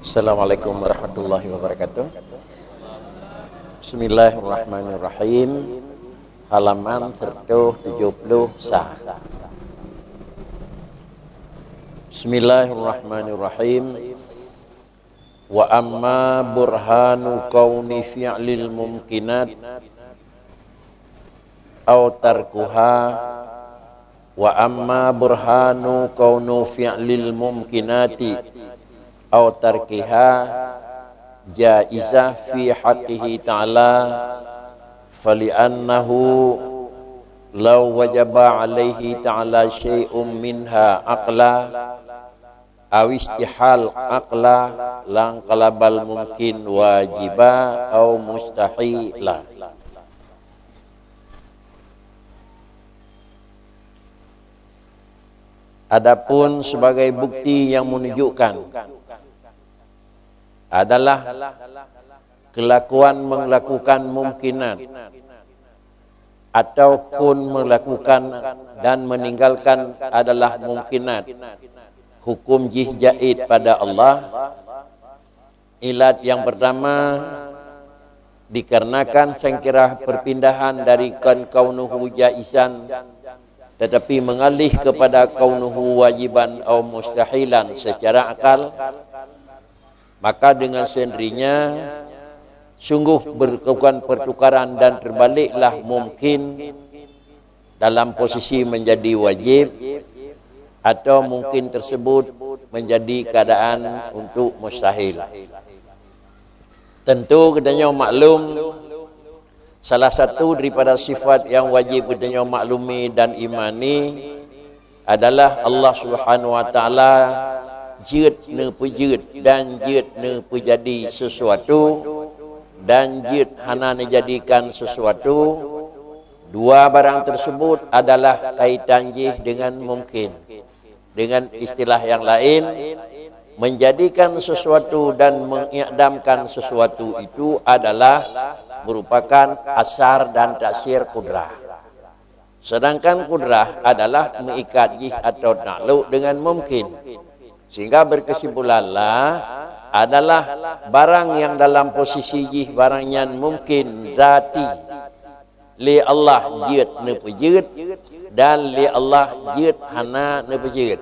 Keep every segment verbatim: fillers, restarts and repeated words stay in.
Assalamualaikum warahmatullahi wabarakatuh. Bismillahirrahmanirrahim. Halaman seratus tujuh puluh sa. Bismillahirrahmanirrahim. Wa amma burhanu kauni fi'lil mumkinat au tarkuha, wa amma burhanu kaunu fi'lil mumkinati au tarkiha jaizah fi haqqihi ta'ala, fali'annahu law wajaba alaihi ta'ala syai'un minha aqla, awistihal aqla, langkalabal mungkin wajiba au mustahila. Adapun sebagai bukti yang menunjukkan adalah kelakuan melakukan mungkinat ataupun melakukan dan meninggalkan adalah mungkinat, hukum jih jaid pada Allah. Ilat yang pertama, dikarenakan sangkira perpindahan dari kon kaunuhu jaizan tetapi mengalih kepada kaunuhu wajiban au mustahilan secara akal, maka dengan sendirinya sungguh berlakukan pertukaran dan terbaliklah mungkin dalam posisi menjadi wajib atau mungkin tersebut menjadi keadaan untuk mustahil. Tentu geutanyoe maklum, salah satu daripada sifat yang wajib geutanyoe maklumi dan imani adalah Allah Subhanahu wa Taala jeuet neupeujeuet dan jeuet neupeujadi sesuatu dan jeuet hana neujadikan sesuatu. Dua barang tersebut adalah kaitan jih dengan mungkin. Dengan istilah yang lain, menjadikan sesuatu dan mengidamkan sesuatu itu adalah merupakan asar dan taksir kudrah. Sedangkan kudrah adalah meuikat jih atau takluk dengan mungkin. Sehingga berkesimpulanlah adalah barang yang dalam posisi jih barang nyan mungkin zati. Lé Allah jeuet neupeujeuet dan lé Allah jeuet hana neupeujeuet.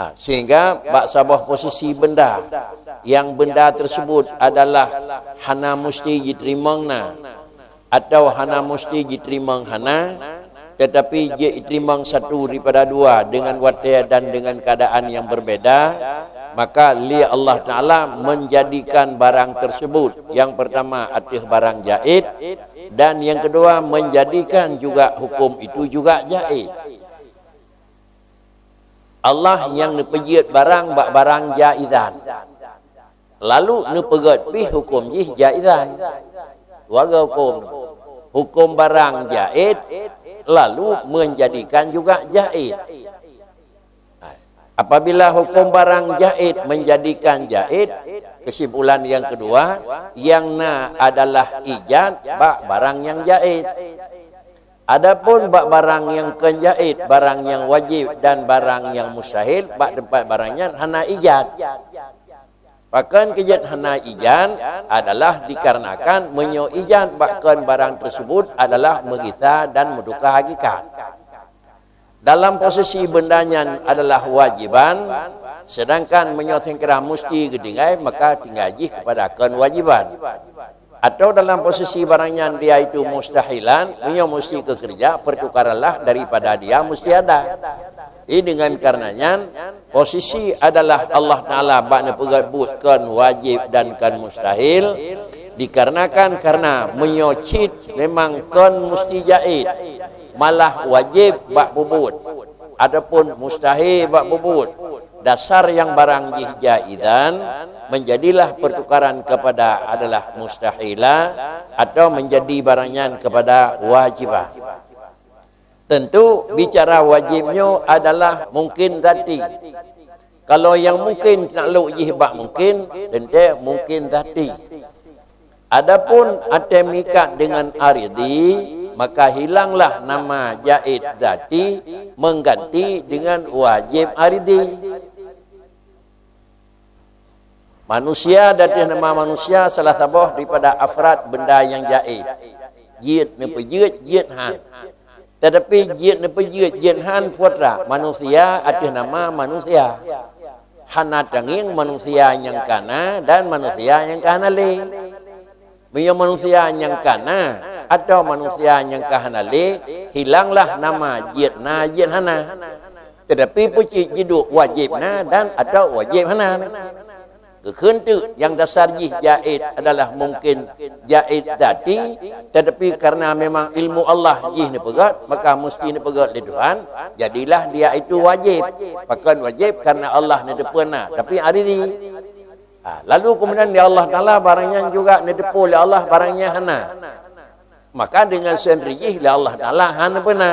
Ha, sehingga bak saboh posisi benda, yang benda tersebut adalah hana musti jiteurimong na, atau hana musti jiteurimong hana, tetapi jiteurimong satu daripada dua dengan watée dan dengan keadaan yang berbeda, maka lé Allah Taala menjadikan barang tersebut, yang pertama ateueh barang jaid, dan yang kedua menjadikan juga hukum itu juga jaid. Allah nyang neupeujeuet barang bak barang jaizan, lalu neupeugét pih hukum jih jaizan. Dua hukum. Hukum barang jaid lalu menjadikan juga jaid. Apabila hukum barang jaid menjadikan jaid, kesimpulan yang kedua, yang na adalah ijad bak barang nyang jaid. Adapun bak barang nyang kon jaid, barang nyang wajib dan barang nyang mustahil, bak teumpat barang nyan hana ijad. Pakon keujeuet hana ijad adalah dikarenakan meunyoe ijad bak kon barang tersebut adalah meugisa dan meutuka hakikat. Dalam posisi benda nyan adalah wajiban, sedangkan meunyoe sangkira musti geutinggai, maka tinggai jih kepada kon wajiban. Atau dalam posisi barang nyan dia itu mustahilan, meunyoe musti keukeureuja, pertukaranlah daripada dia musti ada. Jadi dengan karena nyan, posisi adalah Allah Taala bak neupeugét buet kon wajib dan kon mustahil, dikarenakan karena meunyoe cit memang kon musti jaid, malah wajib bak peubuet, ataupun mustahil bak peubuet. Dasar nyang barang jih jaizan menjadilah pertukaran kepada adalah mustahila atau menjadi barang nyan kepada wajibah. Tentu bicara wajib nyoe adalah mungkin zati. Kalau nyang mungkin taklok jih bak mungkin, teuntée mungkin zati. Adapun até mikat dengan aridi, maka hilanglah nama jaid zati mengganti dengan wajib aridi. Manusia dan ateueh nama manusia salah saboh daripada afrad benda nyang jaiz. Jeuet neupeujeuet, jeuet han. Tetapi jeuet neupeujeuet, jeuet han putra manusia ateueh nama manusia. Hana tangieng manusia nyang ka na dan manusia nyang ka hana lé. Meunyoe manusia nyang ka na atawa manusia nyang ka hana lé, hilanglah nama jeuet na, jeuet hana. Tetapi peucit jiduek wajéb na dan atawa wajéb hana. Geukheun teuk nyang dasar jih jaiz adalah mungken jaiz zati, tetapi karena memang ilmu Allah jih neupeugét, maka musti neupeugét lé Tuhan, jadilah dia itu wajéb. Pakon wajéb? Karena Allah neuteupeue na, tapi aridhi. Ha, lalu kemudian di Allah Taala barang nyan juga neuteupeue lé Allah barang nyan hana. Maka dengan sendiri jih lé Allah Taala hana peuna.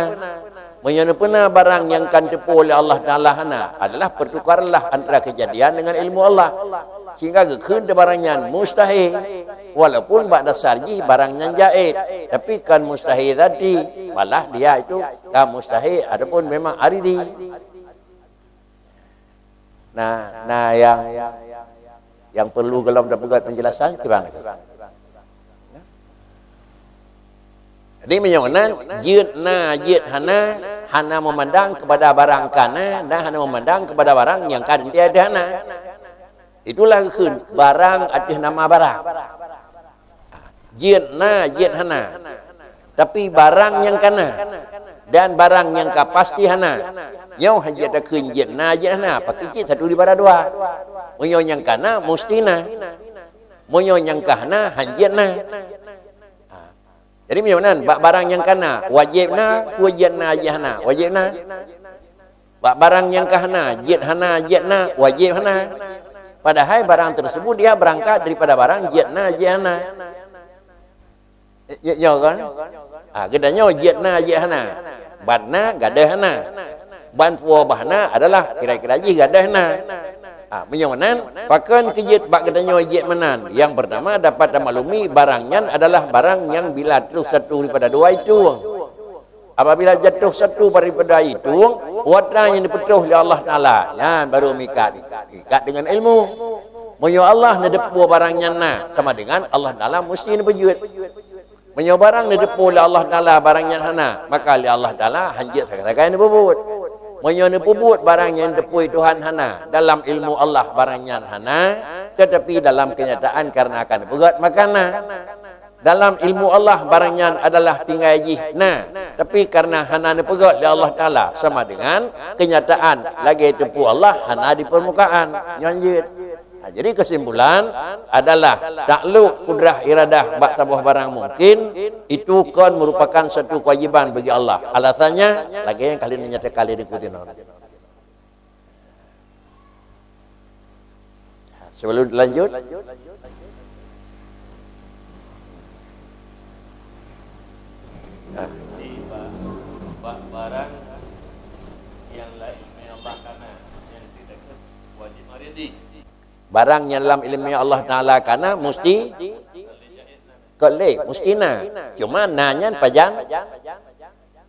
Meunyoe neupeuna barang nyang ka neuteupeue lé Allah Taala hana, adalah pertukaranlah antara kejadian dengan ilmu Allah. Sehingga geukheun barang nyan mustahil. Walaupun bak dasar jih barang nyan jaiz, tapi kan mustahil zati, malah dia itu ka mustahil ataupun memang aridhi. Nah, nah yang yang perlu golom tapeugét penjelasan kiban lagée. Jadi meunyoe nan jeuet na, jeuet hana, hana memandang kepada barang ka na dan hana memandang kepada barang nyang ka teuntée hana. Itulah geukheun barang ateueh nama barang. Jeuet na, jeuet hana. Tapi barang nyang ka na dan barang nyang ka pasti hana, nyoe hana jeuet takheun jeuet na, jeuet hana, pakri cit satu daripada dua. Meunyoe nyang ka na, musti na. Meunyoe nyang ka hana, hana jeuet na. Ha. Jadi meunyoe nan, bak barang nyang ka na, wajéb na, peue jeuet na, jeuet hana, wajéb na. Bak barang nyang ka hana, jeuet hana, jeuet na, wajéb hana. Padahai barang tersebut dia berangkat daripada barang jeuet na, jeuet hana. Ya, ya kan? Ha, geutanyoe jeuet na, jeuet hana. Ban na, gadôh hana. Ban puwoe bah na adalah kira-kira jih gadôh na. Ha, meunyoe nan, pakon keu jeuet bak geutanyoe jeuet meunan? Yang pertama dapat tamaklumi barang nyan adalah barang nyang bila troh satu daripada dua itu. Apabila jatuh satu daripada itu, watée nyang dipeutôh lé Allah Taala, nyan baru meuikat. Ikat dengan ilmu. Meunyoe Allah neuteupeue barang nyan na, sama dengan Allah Taala musti neupeujeuet. Meunyoe barang neuteupeue lé Allah Taala barang nyan hana, maka lé Allah Taala hana jeuet sagai-sagai neupeubuet. Meunyoe neupeubuet barang nyang neuteupeue Tuhan hana, dalam ilmu Allah barang nyan hana, tetapi dalam kenyataan karena akan neupeugét maka na. Dalam ilmu Allah barang nyan adalah tinggai jih na, tapi karena hana neupeugét lé Allah Taala sama dengan kenyataan lagée teupeu Allah hana di permukaan. Nyan jeuet. Ha, jadi kesimpulan adalah takluk kudrah iradah bak saboh barang mungkin itu kon merupakan satu kewajiban bagi Allah. Alasannya lagée nyang kali nyata kali diikuti non. Sebelum dilanjut, ha. Barang yang lain Allah kana yang tidak wajib maridi. Barang nyang lam ilmu Allah Taala kana musti kelek, musti na. Cuma na nyan pajan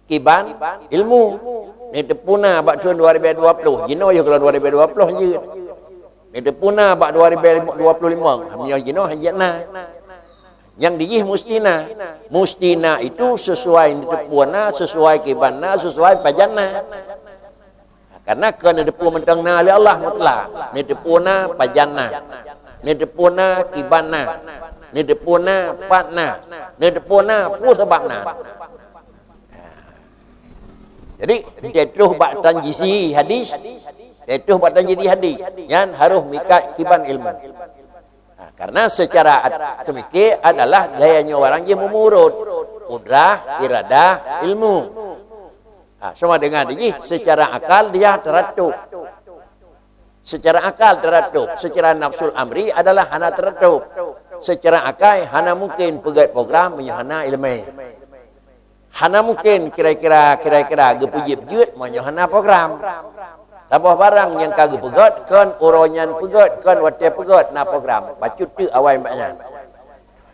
kiban ilmu. Neuteupeue na bak thon dua ribu dua puluh, jinoe yoh keulôn dua ribu dua puluh jeuet. Neuteupeue na bak dua ribu dua puluh lima, meunyoe jinoe hana jeuet na. Nyang dijih musti na. Musti na itu sesuai neuteupeue na, sesuai kiban na, sesuai pajan na. Karena keu neuteupeue mantong na lé Allah mutlak. Neuteupeue na pajan na. Neuteupeue na kiban na. Neuteupeue na pat na. Neuteupeue na peue sabab na. Jadi, teutroh bak tanjizi hadis, teutroh bak tanjizi hadis, nyan harôh meuikat kiban ilmu. Ha, karena secara at-, seumiké adalah lhée nyoe barang jih meumurot, kudrah, iradah, ilmu. Ha, sama dengan jih secara akal dia teratub. Secara akal teratub, secara nafsul amri adalah hana teratub. Secara akai hana mungkin peugét program meunyoe hana ileumé. Hana mungkin kira-kira, kira-kira geupeujeuet-jeuet meunyoe hana program. Saboh barang nyang ka geupeugét, kon uroe nyan peugét, kon watée peugét na program. Bacut teuk awai bak nyan.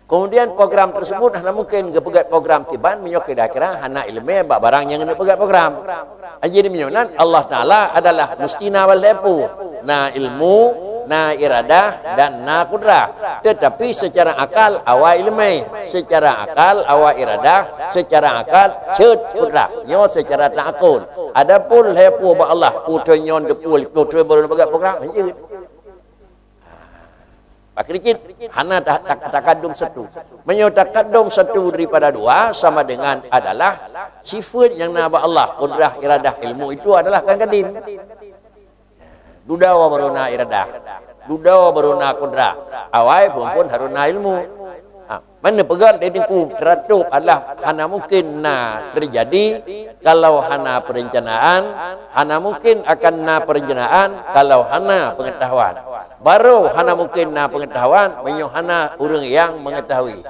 Kemudian program tersebut hana mungkin geupeugét program kiban meunyoe kira-kira hana ileumé bak barang nyang geupeugét program. Jadi meunyoe nan Allah Taala adalah musti na bak lhée peue. Na ilmu, Na iradah dan na kudrah. Tetapi secara akal awai ileumèe, secara akal awai iradah, secara akal cit kudrah. Nyoe secara ta'akul. Adapun lhèe pue bak Allah, pue nyoe deupue, pue baru bak program, cit. Pakri cit, hana ta-, ta-, takadum satu. Meunyoe takadum satu daripada dua sama dengan adalah sifat nyang na bak Allah, kudrah, iradah, ilmu itu adalah kan kadim. Dudoe baru na iradah, dudoe baru na kudrah. Awai phôn-phôn harôh na ilmu. Ha, mana peugah lé Teungku, teuratôb Allah hana mungkin na teujadi kalau hana peurencanakan, hana mungkin akan na peurencanakan kalau hana peungeutahuan. Baru hana mungkin na peungeutahuan meunyoe hana ureuëng nyang meungeutahui.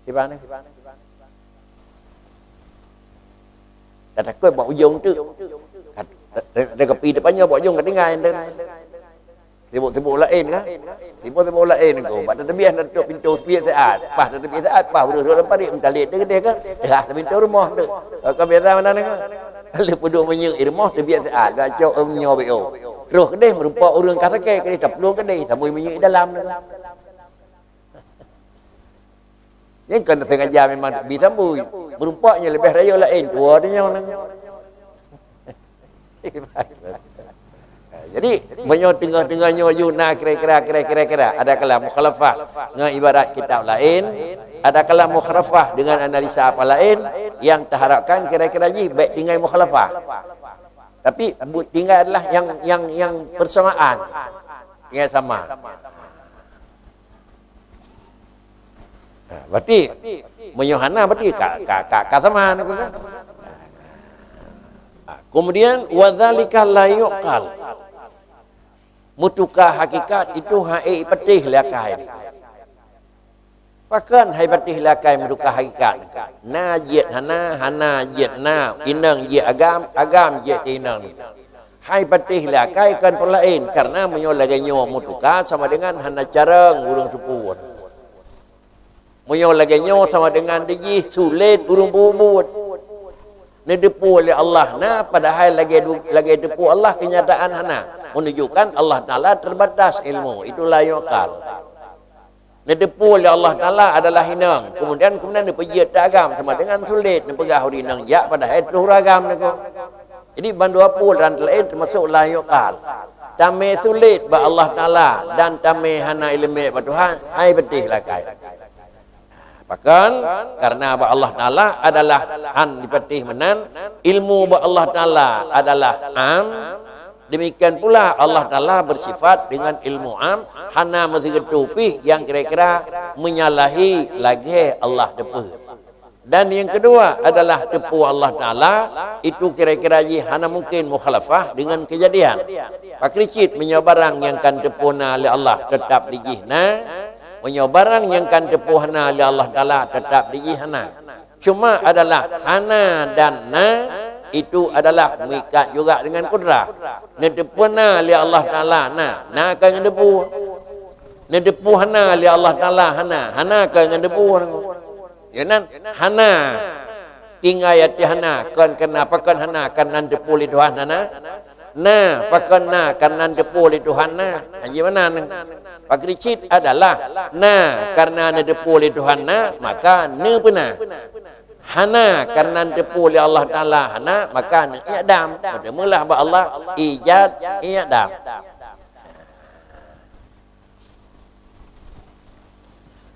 Kiban ni. Dah takot bak ujong tu. Kat-, kat-, kat-, kat-, kat-, kat-, kat-, bak ujong ka tinggai tu. Sibuk-sibuk laén kan? Sibuk-sibuk laén tu. Bak teubiet dah tutup pintu sepiet saat. Pas teubiet saat, pas ureuëng-ureuëng lam parit meutalét tu keudeh kan? Dah pintu rumoh tu. Ka biasa mana ni kan? Lalu peuduek minyeuk di rumoh teubiet saat. Gak cok nyoe B O. Terus keudeh meureumpok ureuëng ka sakét keudeh taplueng keudeh. Sambil minyeuk di dalam tu. Nyang kon sengaja memang bi sambui. Meureumpok nyang leubeh rayeuk laén, dua tu nyoe nang. Jadi, meunyoe teungoh-teungoh nyoe yue na kira-kira, kira-kira, kira, ada kalam mukhalafah ngon ibarat kitab laén, ada kalam mukhalafah dengan analisa apa laén yang taharapkan kira-kira jih baik tinggai mukhalafah. Tapi bu-, tinggai adalah yang, yang, yang persamaan. Yang sama. Ha, berarti meunyoe hana berarti ka, ka, ka, ka sama ni kan. Ha, kemudian wadzalika la yuqal. Meutuka hakikat itu hai patéh lé akai. Pakon hai patéh lé akai meutuka hakikat? Na jeuet hana, hana jeuet na, inong jeuet agam, agam jeuet keu inong. Hai patéh lé akai kon peulaén, karena meunyoe lagée nyoe meutuka sama dengan hana carông ureuëng teupeue. Meunyoe lagée nyoe sama dengan dijih sulet ureuëng bubuet. Neuteupeue lé Allah na, padahai lagée du-, lagée teupeue Allah kenyataan hana, menunjukkan Allah Taala terbatas ilmu. Itulah yuqal. Neuteupeue lé Allah Taala adalah inong, kemudian, kemudian neupeujeuet keu agam sama dengan sulet neupeugah ureuëng inong jak padahai troh ureuëng agam niko. Jadi bandua peue dan laén termasuk la yuqal. Tamé sulet bak Allah Taala dan tamé hana iéleumé bak Tuhan, hai patéh lé akai. Pakon? Karena bak Allah Taala adalah han dipatéh meunan, ilmu bak Allah Taala adalah am, demikian pula Allah Taala bersifat dengan ilmu am, hana meusigeuteu pih nyang kira-kira menyalahi lagée Allah teupeue. Dan yang kedua adalah teupeue Allah Taala, itu kira-kira jih hana mungkin mukhalafah dengan kejadian. Pakri cit meunyoe barang nyang kan teupeue na lé Allah teutap dijih na, meunyoe barang nyang kan teupeue hana lé Allah Taala teutap dijih hana. Cuma adalah hana dan na itu adalah meuikat juga dengan kudrah. Neuteupeue na lé Allah Taala na, na ka ngon debu. Neuteupeue hana lé Allah Taala hana, hana ka ngon debu. Inan hana. Tinggai ateueh hana, kon keureuna pakon hana, kareuna neuteupeue lé Tuhan hana. Na, pakon na, kareuna neuteupeue lé Tuhan na. Haji meunan. Pakri cit adalah na, kareuna neuteupeue lé Tuhan na, maka neupeuna. Hana, kareuna neuteupeue lé Allah Taala hana, maka neuiadam. Meuteumeulah bak Allah ijad iadam.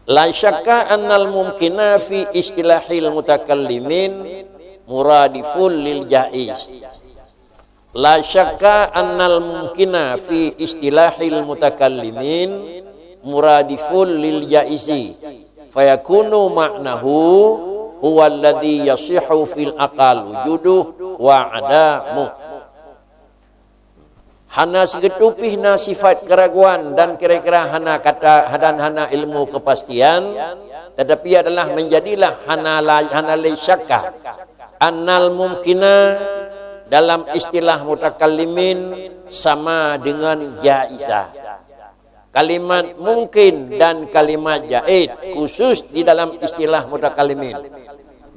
La syakka annal mumkina fi istilahil mutakallimin muradifun lil jaiz. La syakka annal mumkina fi istilahil mutakallimin muradifun lil jaizi. Fayakunu ma'nahu huwa alladhi yasihhu fil aqal wujuduh wa adamuh. Hana sigeuteu pih na sifat keraguan dan kira-kira hana kata dan hana ilmu kepastian, tetapi adalah menjadilah hana la-, hana lé syakka. Annal mumkina dalam istilah mutakallimin sama dengan jaizah. Kalimat mungkin dan kalimat jaiz khusus di dalam istilah mutakallimin.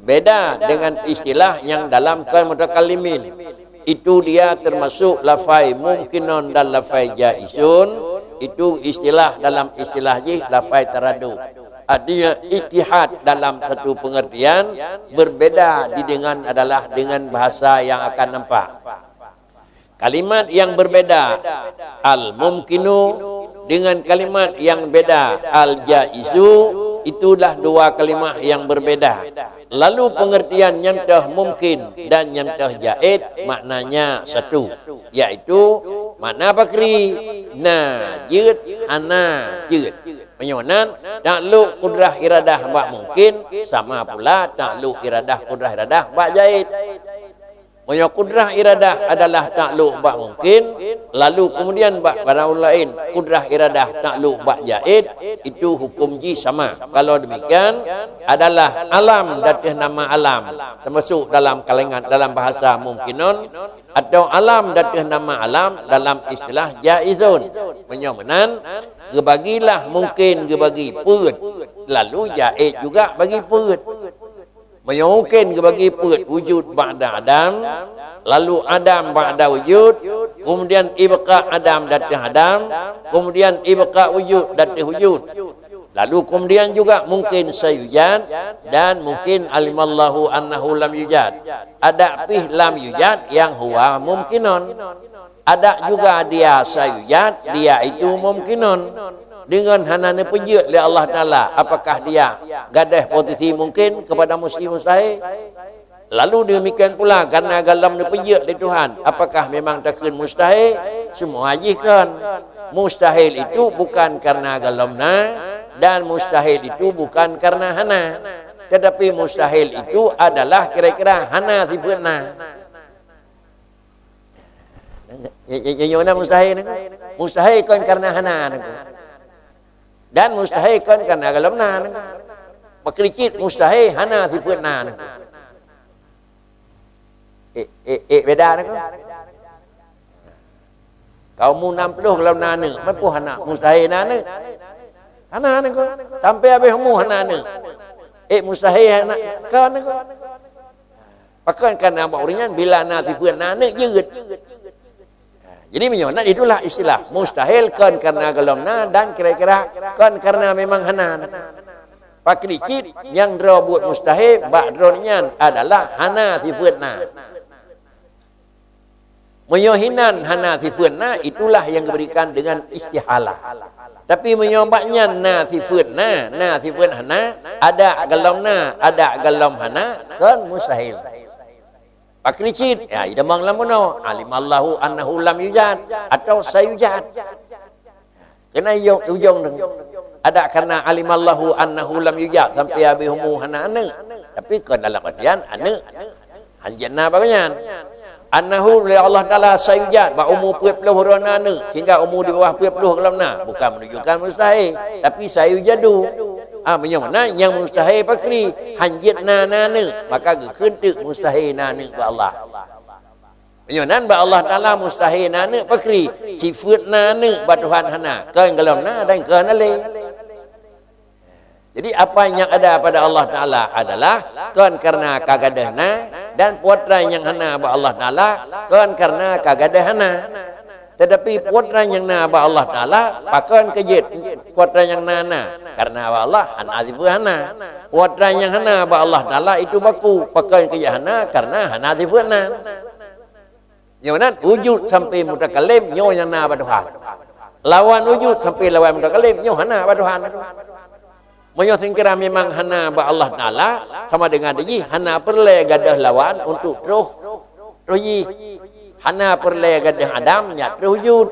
Beda dengan istilah yang dalam kon mutakallimin. Itu dia termasuk lafai mumkinun dan lafai jaizun. Itu istilah dalam istilah jih lafai taradud. Artinya ittihad dalam satu pengertian berbeda di dengan adalah dengan bahasa yang akan nampak. Kalimat yang berbeda, al-mumkinu, dengan kalimat yang beda, al-jaizu, itulah dua kalimah yang berbeda. Lalu pengertian nyang teuh mumkin dan nyang teuh jaiz maknanya satu, yaitu makna pakri, na jeuet, hana jeuet. Meunyoe nan, taklok kudrah iradah bak mungkin, sama pula taklok iradah kudrah iradah bak jaiz. Meunyoe kudrah iradah adalah taklok bak mungkin, lalu kemudian bak pada ureuëng laén kudrah iradah taklok bak jaiz, itu hukum jih sama. Kalau demikian, adalah alam di ateueh nama alam, termasuk dalam kalangan, dalam bahasa mumkinun, atau alam di ateueh nama alam dalam istilah jaizun. Meunyoe meunan, geubagilah mungkin geubagi peuet, lalu jaiz juga bagi peuet. Meunyoe mungkin geubagi peuet wujud ba'da adam, lalu adam ba'da wujud, kemudian ibqa adam di ateueh adam, kemudian ibqa wujud di ateueh wujud. Lalu kemudian juga mungkin sayujad dan mungkin alimallahu annahu lam yujad. Ada pih lam yujad yang huwa mumkinun. Ada juga dia sayujad, dia itu mumkinun. Dengan hana neupeujeuet lé Allah Taala, apakah dia gadeh posisi mungkin kepada musti mustahil? Lalu demikian pula, karena galom neupeujeuet lé Tuhan, apakah memang takheun mustahil? Semua jih kon. Mustahil itu bukan karena galom na, dan mustahil itu bukan karena hana. Tetapi mustahil itu adalah kira-kira hana sifeuet na. Nyoe na mustahil nyoe. Mustahil kon karena hana nyoe. Dan mustahil kon karena galom na nyoe. Pakri cit mustahil hana sifeuet na nyoe. Eh, eh, eh, beda nyoe. Kau mu enam puluh galom na nyoe, meupeu hana mustahil na nyoe. Hana nyoe. Sampai habéh umu hana nyoe. Eh, mustahil hana kon nyoe. Pakon karena bak ureuëng nyan bila na sifeuet na nyoe jeuet. Jadi meunyoe na itulah istilah mustahil kon karena galom na dan kira-kira kon karena memang hana. Pakri cit nyang droe buet mustahil bak droe nyan adalah hana sifeuet na. Meunyoe hinan hana sifeuet na, itulah yang diberikan dengan istihalah. Tapi meunyoe bak nyan na sifeuet na, na sifeuet hana, ada galom na, ada galom hana, kon mustahil. Pakri cit, ya, idamong lam bunoe, alimallahu annahu lam yujad atau sayujad. Keunan ujong, ujong deungon. Ada karena alimallahu annahu lam yujad sampai habéh umu hana aneuk. Tapi kon dalam artian aneuk hanjeuet na bak nyan. Annahu lé Allah Taala sayujad bak umu peuet ploh uroe na aneuk sehingga umu di bawah peuet ploh galom na. Bukan menunjukkan mustahil, tapi sayujadu. Ah, meunyoe meunan nyang mustahil pakri, hanjeuet na na aneuk, maka geukheun teuk mustahil na aneuk bak Allah. Meunyoe nan bak Allah Taala mustahil na aneuk pakri, sifeuet na aneuk bak Tuhan hana, kon galom na dan kon hana lé. Jadi apa yang ada pada Allah Taala adalah kon karena ka gadôh na, dan peue atra nyang hana bak Allah Taala kon karena ka gadôh hana. Tetapi peue atra nyang na bak Allah Taala pakon keu jeuet, peue atra nyang na na karena bak Allah hana sifeuet hana. Peue atra nyang hana bak Allah Taala itu baku pakon keu jeuet hana karena hana sifeuet na. Nyoe nan wujud sampai mutakallim nyoe nyang na bak Tuhan. Lawan wujud sampai lawan mutakallim nyoe hana bak Tuhan. Meunyoe seukeura memang hana bak Allah Taala, sama dengan jih hana peureulée gadôh lawan untuk troh, troh jih. Hana peureulée gadôh Adam nyak troh wujud.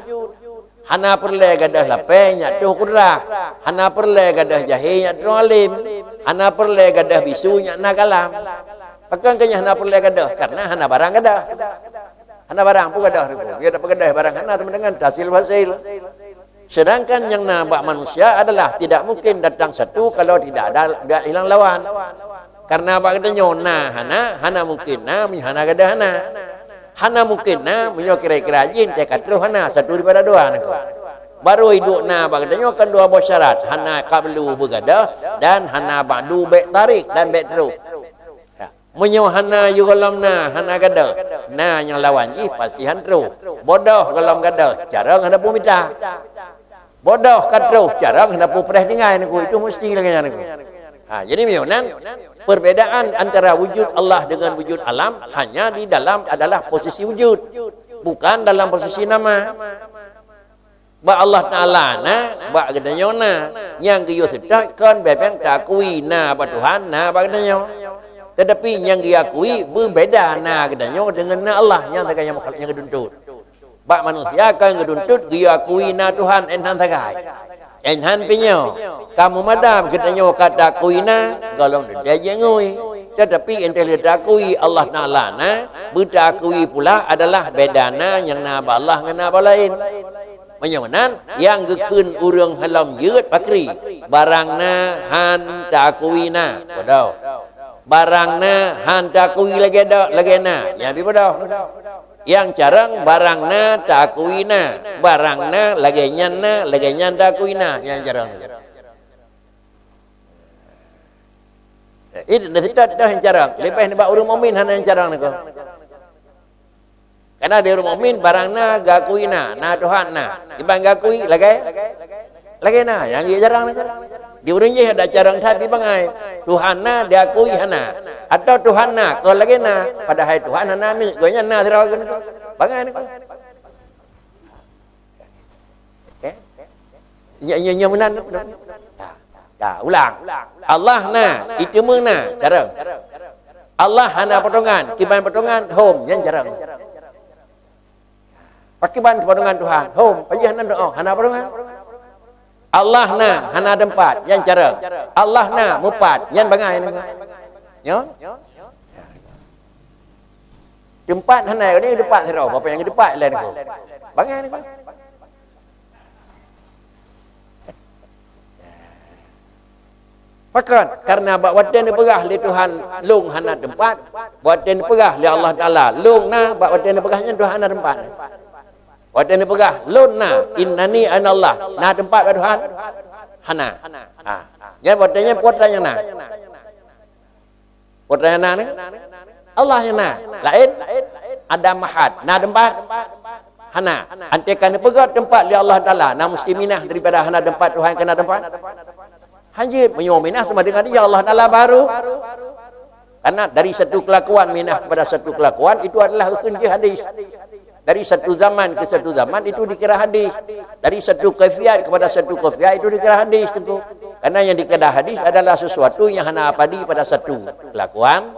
Hana peureulée gadôh lapée nyak troh kudrah. Hana peureulée gadôh jahé nyak troh alim. Hana peureulée gadôh bisu nyak na kalam. Pakon keu nyan hana peureulée gadôh? Karena hana barang gadôh. Hana barang peue gadôh Teungku. Meunyoe tapeugadôh barang hana, teuma deungon tasil fasil. Sedangkan nyang na bak manusia adalah tidak mungkin datang satu kalau tidak ada, tidak hilang lawan. Karena bak geutanyoe na hana, hana mungkin na meunyoe hana gadôh hana. Hana mungkin na meunyoe kira-kira jih teuka troh hana, satu daripada dua nyoe. Baru iduek na bak geutanyoe kan dua boh syarat, hana qablu beugadôh dan hana ba'du bék tarék dan bék troh. Ya. Meunyoe hana yue gohlom na, hana gadôh, na nyang lawan jih pasti han troh. Bodoh gohlom gadôh, carông hana peue mita. Bodoh ka troh, carông hana peue preh tinggai, Teungku. Itu mesti lagée nyan, Teungku. Ha, jadi meunyoe nan, perbedaan antara wujud Allah dengan wujud alam hanya di dalam adalah posisi wujud, bukan dalam posisi nama. Bak Allah Taala na, bak geutanyoe na. Nyang geuyue seutôt kon bèk-bèk taakui na bak Tuhan, na bak geutanyoe. Teutapi nyang geuakui beubeda na geutanyoe deungon na Allah, nyang sagai nyang mukhalaf, nyang geutuntut. Bak manusia kon geutuntut geuyue akui na Tuhan, 'oh nan sagai. 'Oh nan pinyöt. Ka meumada geutanyoe ka taakui na, gohlom teuntèe jingui. Teutapi 'oh teuh lheueh taakui Allah Taala na, beutaakui pula adalah beda na nyang na bak Allah ngon na bak laén. Meunyoe nan, nyang geukheun ureuëng halom jeuet pakri, barang na han taakui na, bodoh. Barang na han taakui lagée dok, lagée na, nyan pih bodoh. Nyang carông barang na taakui na, barang na lagée nyan na, lagée nyan taakui na, nyan carông. Ih, na seutôt dah nyang carông, leubeh nibak ureuëng mukmin hana nyang carông niko. Karena di ureuëng mukmin barang na geukui na, na Tuhan na. Iban geukui lagée, lagée na, nyang jeuet carông niko. Di ureuëng jih ada carông that di bangai. Tuhan na diakui hana. Atau Tuhan na, kon lagée na, padahai Tuhan hana aneuk, gobnyan na sidroe niko. Bangai niko. Oke? Nya, nya, nya meunan. Dah, dah, ulang. Allah na, iteumeung na, carông. Allah hana potongan, kiban potongan, hom, nyan carông. Pakiban potongan Tuhan, hom, pajan nan doa, hana potongan. Allah na, hana teumpat, nyan carông. Allah na, meupat, nyan bangai. Nyo? Teumpat hana, ni teumpat sidroe, bapa nyang teumpat laén niko. Bangai niko. Pakon? Karena bak watée neupeugah lé Tuhan, "Lôn hana teumpat," bak watée neupeugah lé Allah Taala, "Lôn na," bak watée neupeugah nyan Tuhan hana teumpat. Watée neupeugah, "Lôn na, innani anallah," na teumpat bak Tuhan? Hana. Ha. Nyan watée nyan peue nyang na? Peue nyang na ni? Allah nyang na. Laén? Adam mahad. Na teumpat? Hana. Anté ka neupeugét teumpat lé Allah Taala, na meusti minah daripada hana teumpat Tuhan keu na teumpat? Hanjeuet, meunyoe minah sama dengan dia Allah Taala baru. Karena dari satu kelakuan minah kepada satu kelakuan, itu adalah hukum jih hadis. Dari satu zaman ke satu zaman itu dikira hadis. Dari satu kaifiat kepada satu kaifiat itu dikira hadis, Teungku. Karena yang dikira hadis adalah sesuatu yang hana abadi pada satu kelakuan,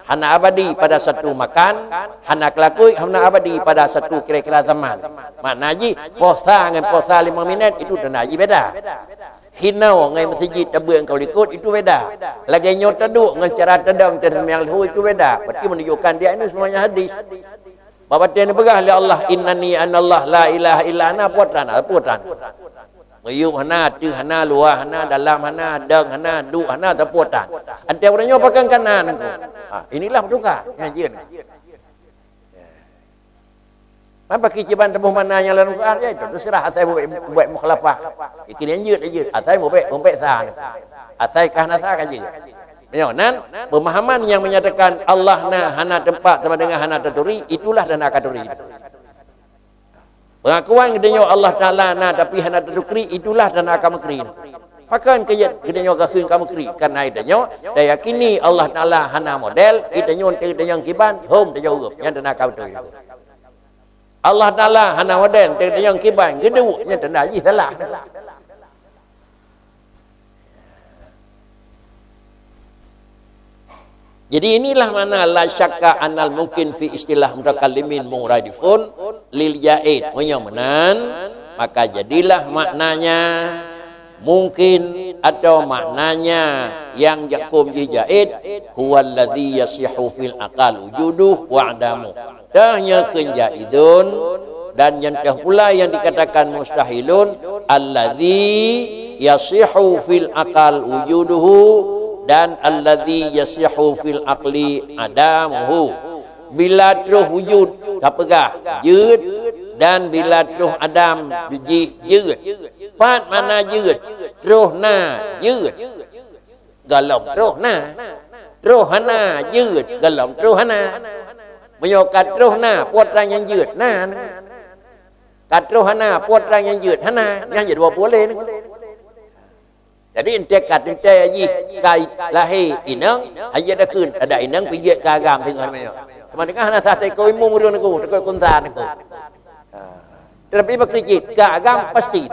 hana abadi pada satu makan, hana kelakuan, hana abadi pada satu kira-kira zaman. Makna jih, puasa ngon puasa lima minit itu tanda jih beda. Hinoe ngon meuseujid tabeuet ngon likot itu beda. Lagée nyoe taduek ngon cara tadong dan seumayang leuhô itu beda. Berarti menunjukkan dia ini semuanya hadis. Bak watée neupeugah lé Allah, "Innani anallah la ilaha illa ana," peue tan, peue tan. Meuyueb hana, ateueh hana, luwa hana, dalam hana, dong hana, duek hana, teupeu tan. Anté ureuëng nyoe pakon ka na nangku. Ha, inilah meutuka. Nyan jeuet. Man pakri kiban teuboh makna nyang lam Al-Quran, ya, itu terserah asai buet, buet mukhalafah. Ikini jeuet, jeuet. Asai buet, buet sa. Asai ka hana sa ka jeuet. Meunyoe nan, pemahaman yang menyatakan Allah na hana teumpat sama dengan hana taturi, itulah dan aka turi. Pengakuan geutanyoe Allah Taala na tapi hana tatukri, itulah dan aka mukri. Pakon keu jeuet geutanyoe ka kheun ka mukri? Karena geutanyoe tayakini Allah Taala hana model, geutanyoe teudeungoe kiban, hom tajaweueb, nyan tanda ka beutôi. Allah Taala hana model, teudeungoe kiban, geuduek, nyan tanda jih salah. Jadi inilah makna la syakka anal mungkin fi istilah mutakallimin muradifun lil jaid. Meunyoe meunan, maka jadilah maknanya mungkin atau maknanya yang jakum jih jaid, huwallazi yasihu fil aqal wujuduh wa adamu. Dah nyan kheun jaidun, dan nyan teuh pula yang dikatakan mustahilun, allazi yasihu fil aqal wujuduhu, dan allazi yasihu fil aqli adamuhu. Bila troh wujud, tapeugah jeuet, dan bila troh adam, jih jeuet. Pat makna jeuet, troh na jeuet. Gohlom troh na. Troh hana jeuet, gohlom troh hana. Meunyoe ka troh na, peue atra nyang jeuet? Na, na. Ka troh hana, peue atra nyang jeuet? Hana, nyan jeuet dua pue lé nyoe. Jadi, enteuk ka teuntée jih ka lahé inong, han jeuet takheun, adak inong pih jeuet keu agam singoh meunyoe. Teuma deungon hana sah teuka imum ureueng nyoe, teuka kunsa nyoe. Ha. Tetapi bak cit, keu agam pasti.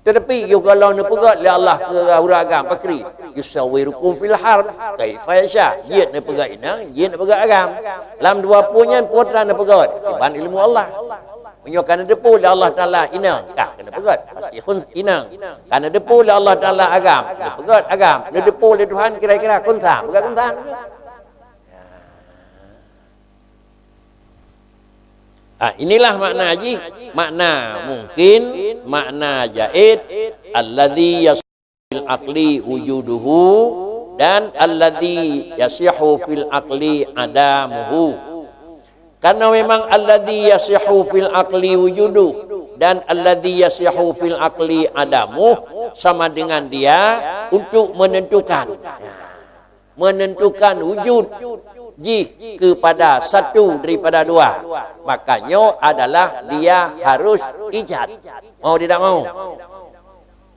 Tetapi yoh gohlom neupeugét lé Allah keu ureueng agam pakri, "Yusawwirukum fil arham kaifa yasha." Jeuet neupeugét inong, jeuet neupeugét agam. Lam dua pue nyan peue atra neupeugét, kiban ilmu Allah. Meunyoe ka neuteupeue lé Allah Taala inong, ka keuneuk peugét, pasti khun inong. Ka neuteupeue lé Allah Taala agam, neupeugét agam. Neuteupeue lé Tuhan kira-kira khunsa, peugét khunsa. Ah, inilah makna jih. Makna mungkin, makna jaiz, alladzi yas- fil aqli wujuduhu dan alladzi yasihu fil aqli adamuhu. Karena memang alladzi yasihu fil aqli wujudu dan alladzi yasihu fil aqli adamuh sama dengan dia untuk menentukan, menentukan wujud jih kepada satu daripada dua. Makanya adalah dia harus ijad. Mau tidak mau?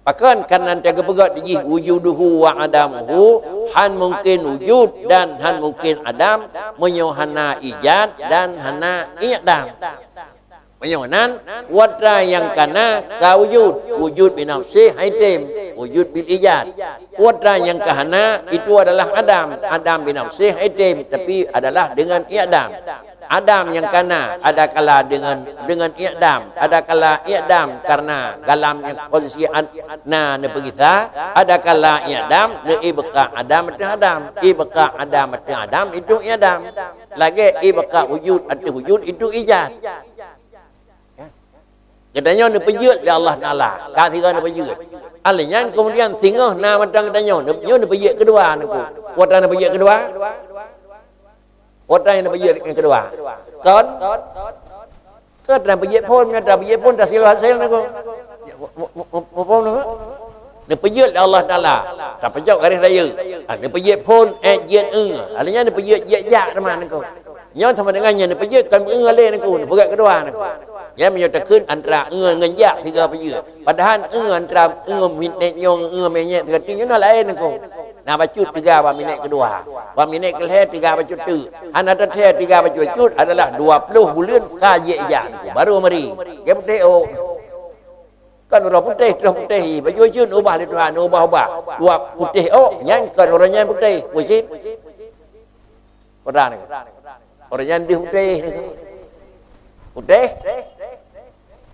Pakon? Karena teuka geupeugét jih wujuduhu wa adamuhu, han mungkin wujud dan han mungkin adam, meunyoe hana ijad dan hana i'dam. Meunyoe nan, peue atra nyang kana ka wujud, wujud binafsih han item, wujud bil ijad. Peue atra nyang ka hana, itu adalah adam, adam binafsih han item, tapi adalah dengan i'dam. Adam nyang kana, adakala deungon, deungon i'dam, adakala i'dam karena dalam nyang posisi ad-, na neupeugisa, adakala i'dam neuibqa adam ateueh adam, ibqa adam ateueh adam itu i'dam. Lagée ibqa wujud ateueh wujud itu ijad. Ya. Geutanyoe neupeujeuet lé Allah Taala, ka sigoe neupeujeuet. Alèh nyan keumudian singoh na mantong geutanyoe, neu-, nyoe neupeujeuet keudua neuku. Peue atra neupeujeuet keudua? Peue atra nyang neupeujeuet nyang keudua? Kon? Kon atra peujeuet phon, meunyoe atra peujeuet phon, tasilap hasé neuku. Mu-, mu-, mu-, mu-, muphom neuku? Neupeujeuet lé Allah Taala. Tapeucok garéh rayeuk. Ah, neupeujeuet phon, eh, jeuet, eh. Alèh nyan neupeujeuet jeuet jak teuma neuku. Nyoe sama dengan nyan neupeujeuet kon eu lé neuku, neupeugét keudua neuku. Nyan meunyoe takheun antara eu ngon jak sigoe peujeuet. Padahai eu antara eu minèt nyoe ngon eu minèt sigoe teuk nyoe na laén neuku. Na bacut teuga bak minèt keudua. Bak minèt keulhèe teuga bacut teuk. Hana teuthèe teuga bacut-bacut adalah dua ploh buleuen ka jeuet jak neuku. Baru meuri. Gét putéh ôk. Kan uroe putéh, troh putéh, baju jeuet ubah lé Tuhan, ubah-ubah. Dua putéh ôk, nyan kon uroe nyan putéh. Pucit. Peue atra neuku. Uroe nyan deuh putéh neuku. Putéh.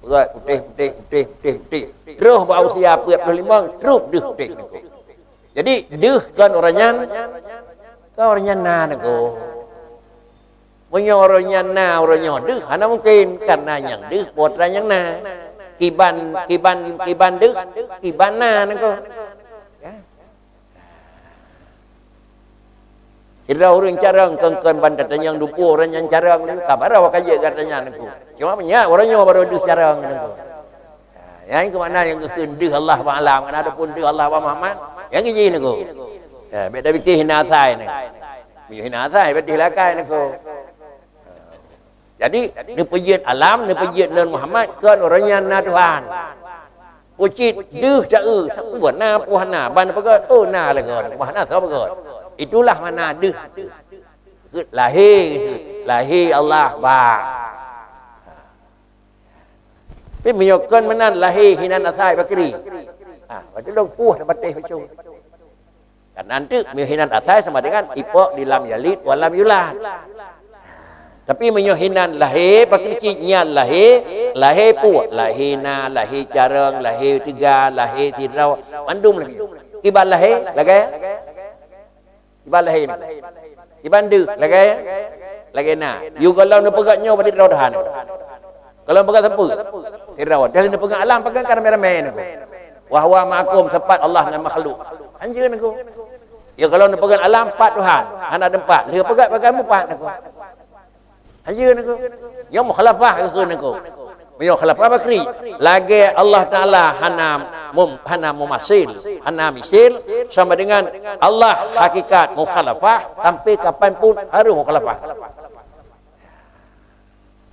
Beugét putéh, putéh, putéh, putéh, putéh. Troh bak usia peuet ploh limong, troh deuh putéh neuku. Jadi, deuh kon uroe nyan, kon uroe nyan na neuku. Meunyoe uroe nyan na, uroe nyoe deuh, hana mungken, karena nyang deuh peue atra nyang na. Kiban, kiban, kiban deuh, kiban na neuku. Ya. Sidroe ureueng carông kon-kon ban tatanyong dupo ureueng nyang carông lé, ka barô ka jeuet gata nyan neuku. Cuma meunyoe uroe nyoe barô deuh carông neuku. Ha, nyan keuh makna nyang geukheun deuh Allah bak alam, kan adapun deuh Allah bak Muhammad, nyan keuh jih neuku. Ha, bèk tapike hina asai neuku. Meunyoe hina asai, bèk deuh lakai neuku. Jadi, neupeujeuet alam, neupeujeuet Nabi Muhammad, kon uroe nyan na Tuhan. Pucit deuh ta-eu, sapeue na peue hana, ban peugét, oh, na lagèe nyan, bah na soe peugét. Itulah makna deuh. Lahé, lahé Allah ba. Tapi meunyoe kon meunan lahé hinan asai bakri. Ha, watèe lôn puih lam patéh bacut. Kan nanti meunyoe hinan asai sama dengan ipok di lam yalid wa lam yulad. Tapi meunyoe hinan lahé, pakri cit nyan lahé, lahé puih, lahé na, lahé carông, lahé teuga, lahé sidroe, mandum lagèe. Kiban lahé, lagèe? Kiban lahé na. Kiban deuh, lagèe? Lagèe na. Yue gohlom neupeugah nyoe bak droe Tuhan. Gohlom peugah sapeue? Sidroe. Dan neupeugah alam pakai ka ramé-ramé neuku. Wa huwa ma'akum, sifat Allah ngon makhluk. Hanjeuet neuku. Ya, gohlom neupeugah alam pat Tuhan, hana teumpat. Lheueh peugah pakai meupat neuku. Hanjeuet neuku. Nyoe mukhalafah geukheun neuku. Meunyoe mukhalafah bakri, lagèe Allah Taala hana mum-, hana mumasil, hana misil, sama dengan Allah hakikat mukhalafah, sampai kapan pun harus mukhalafah.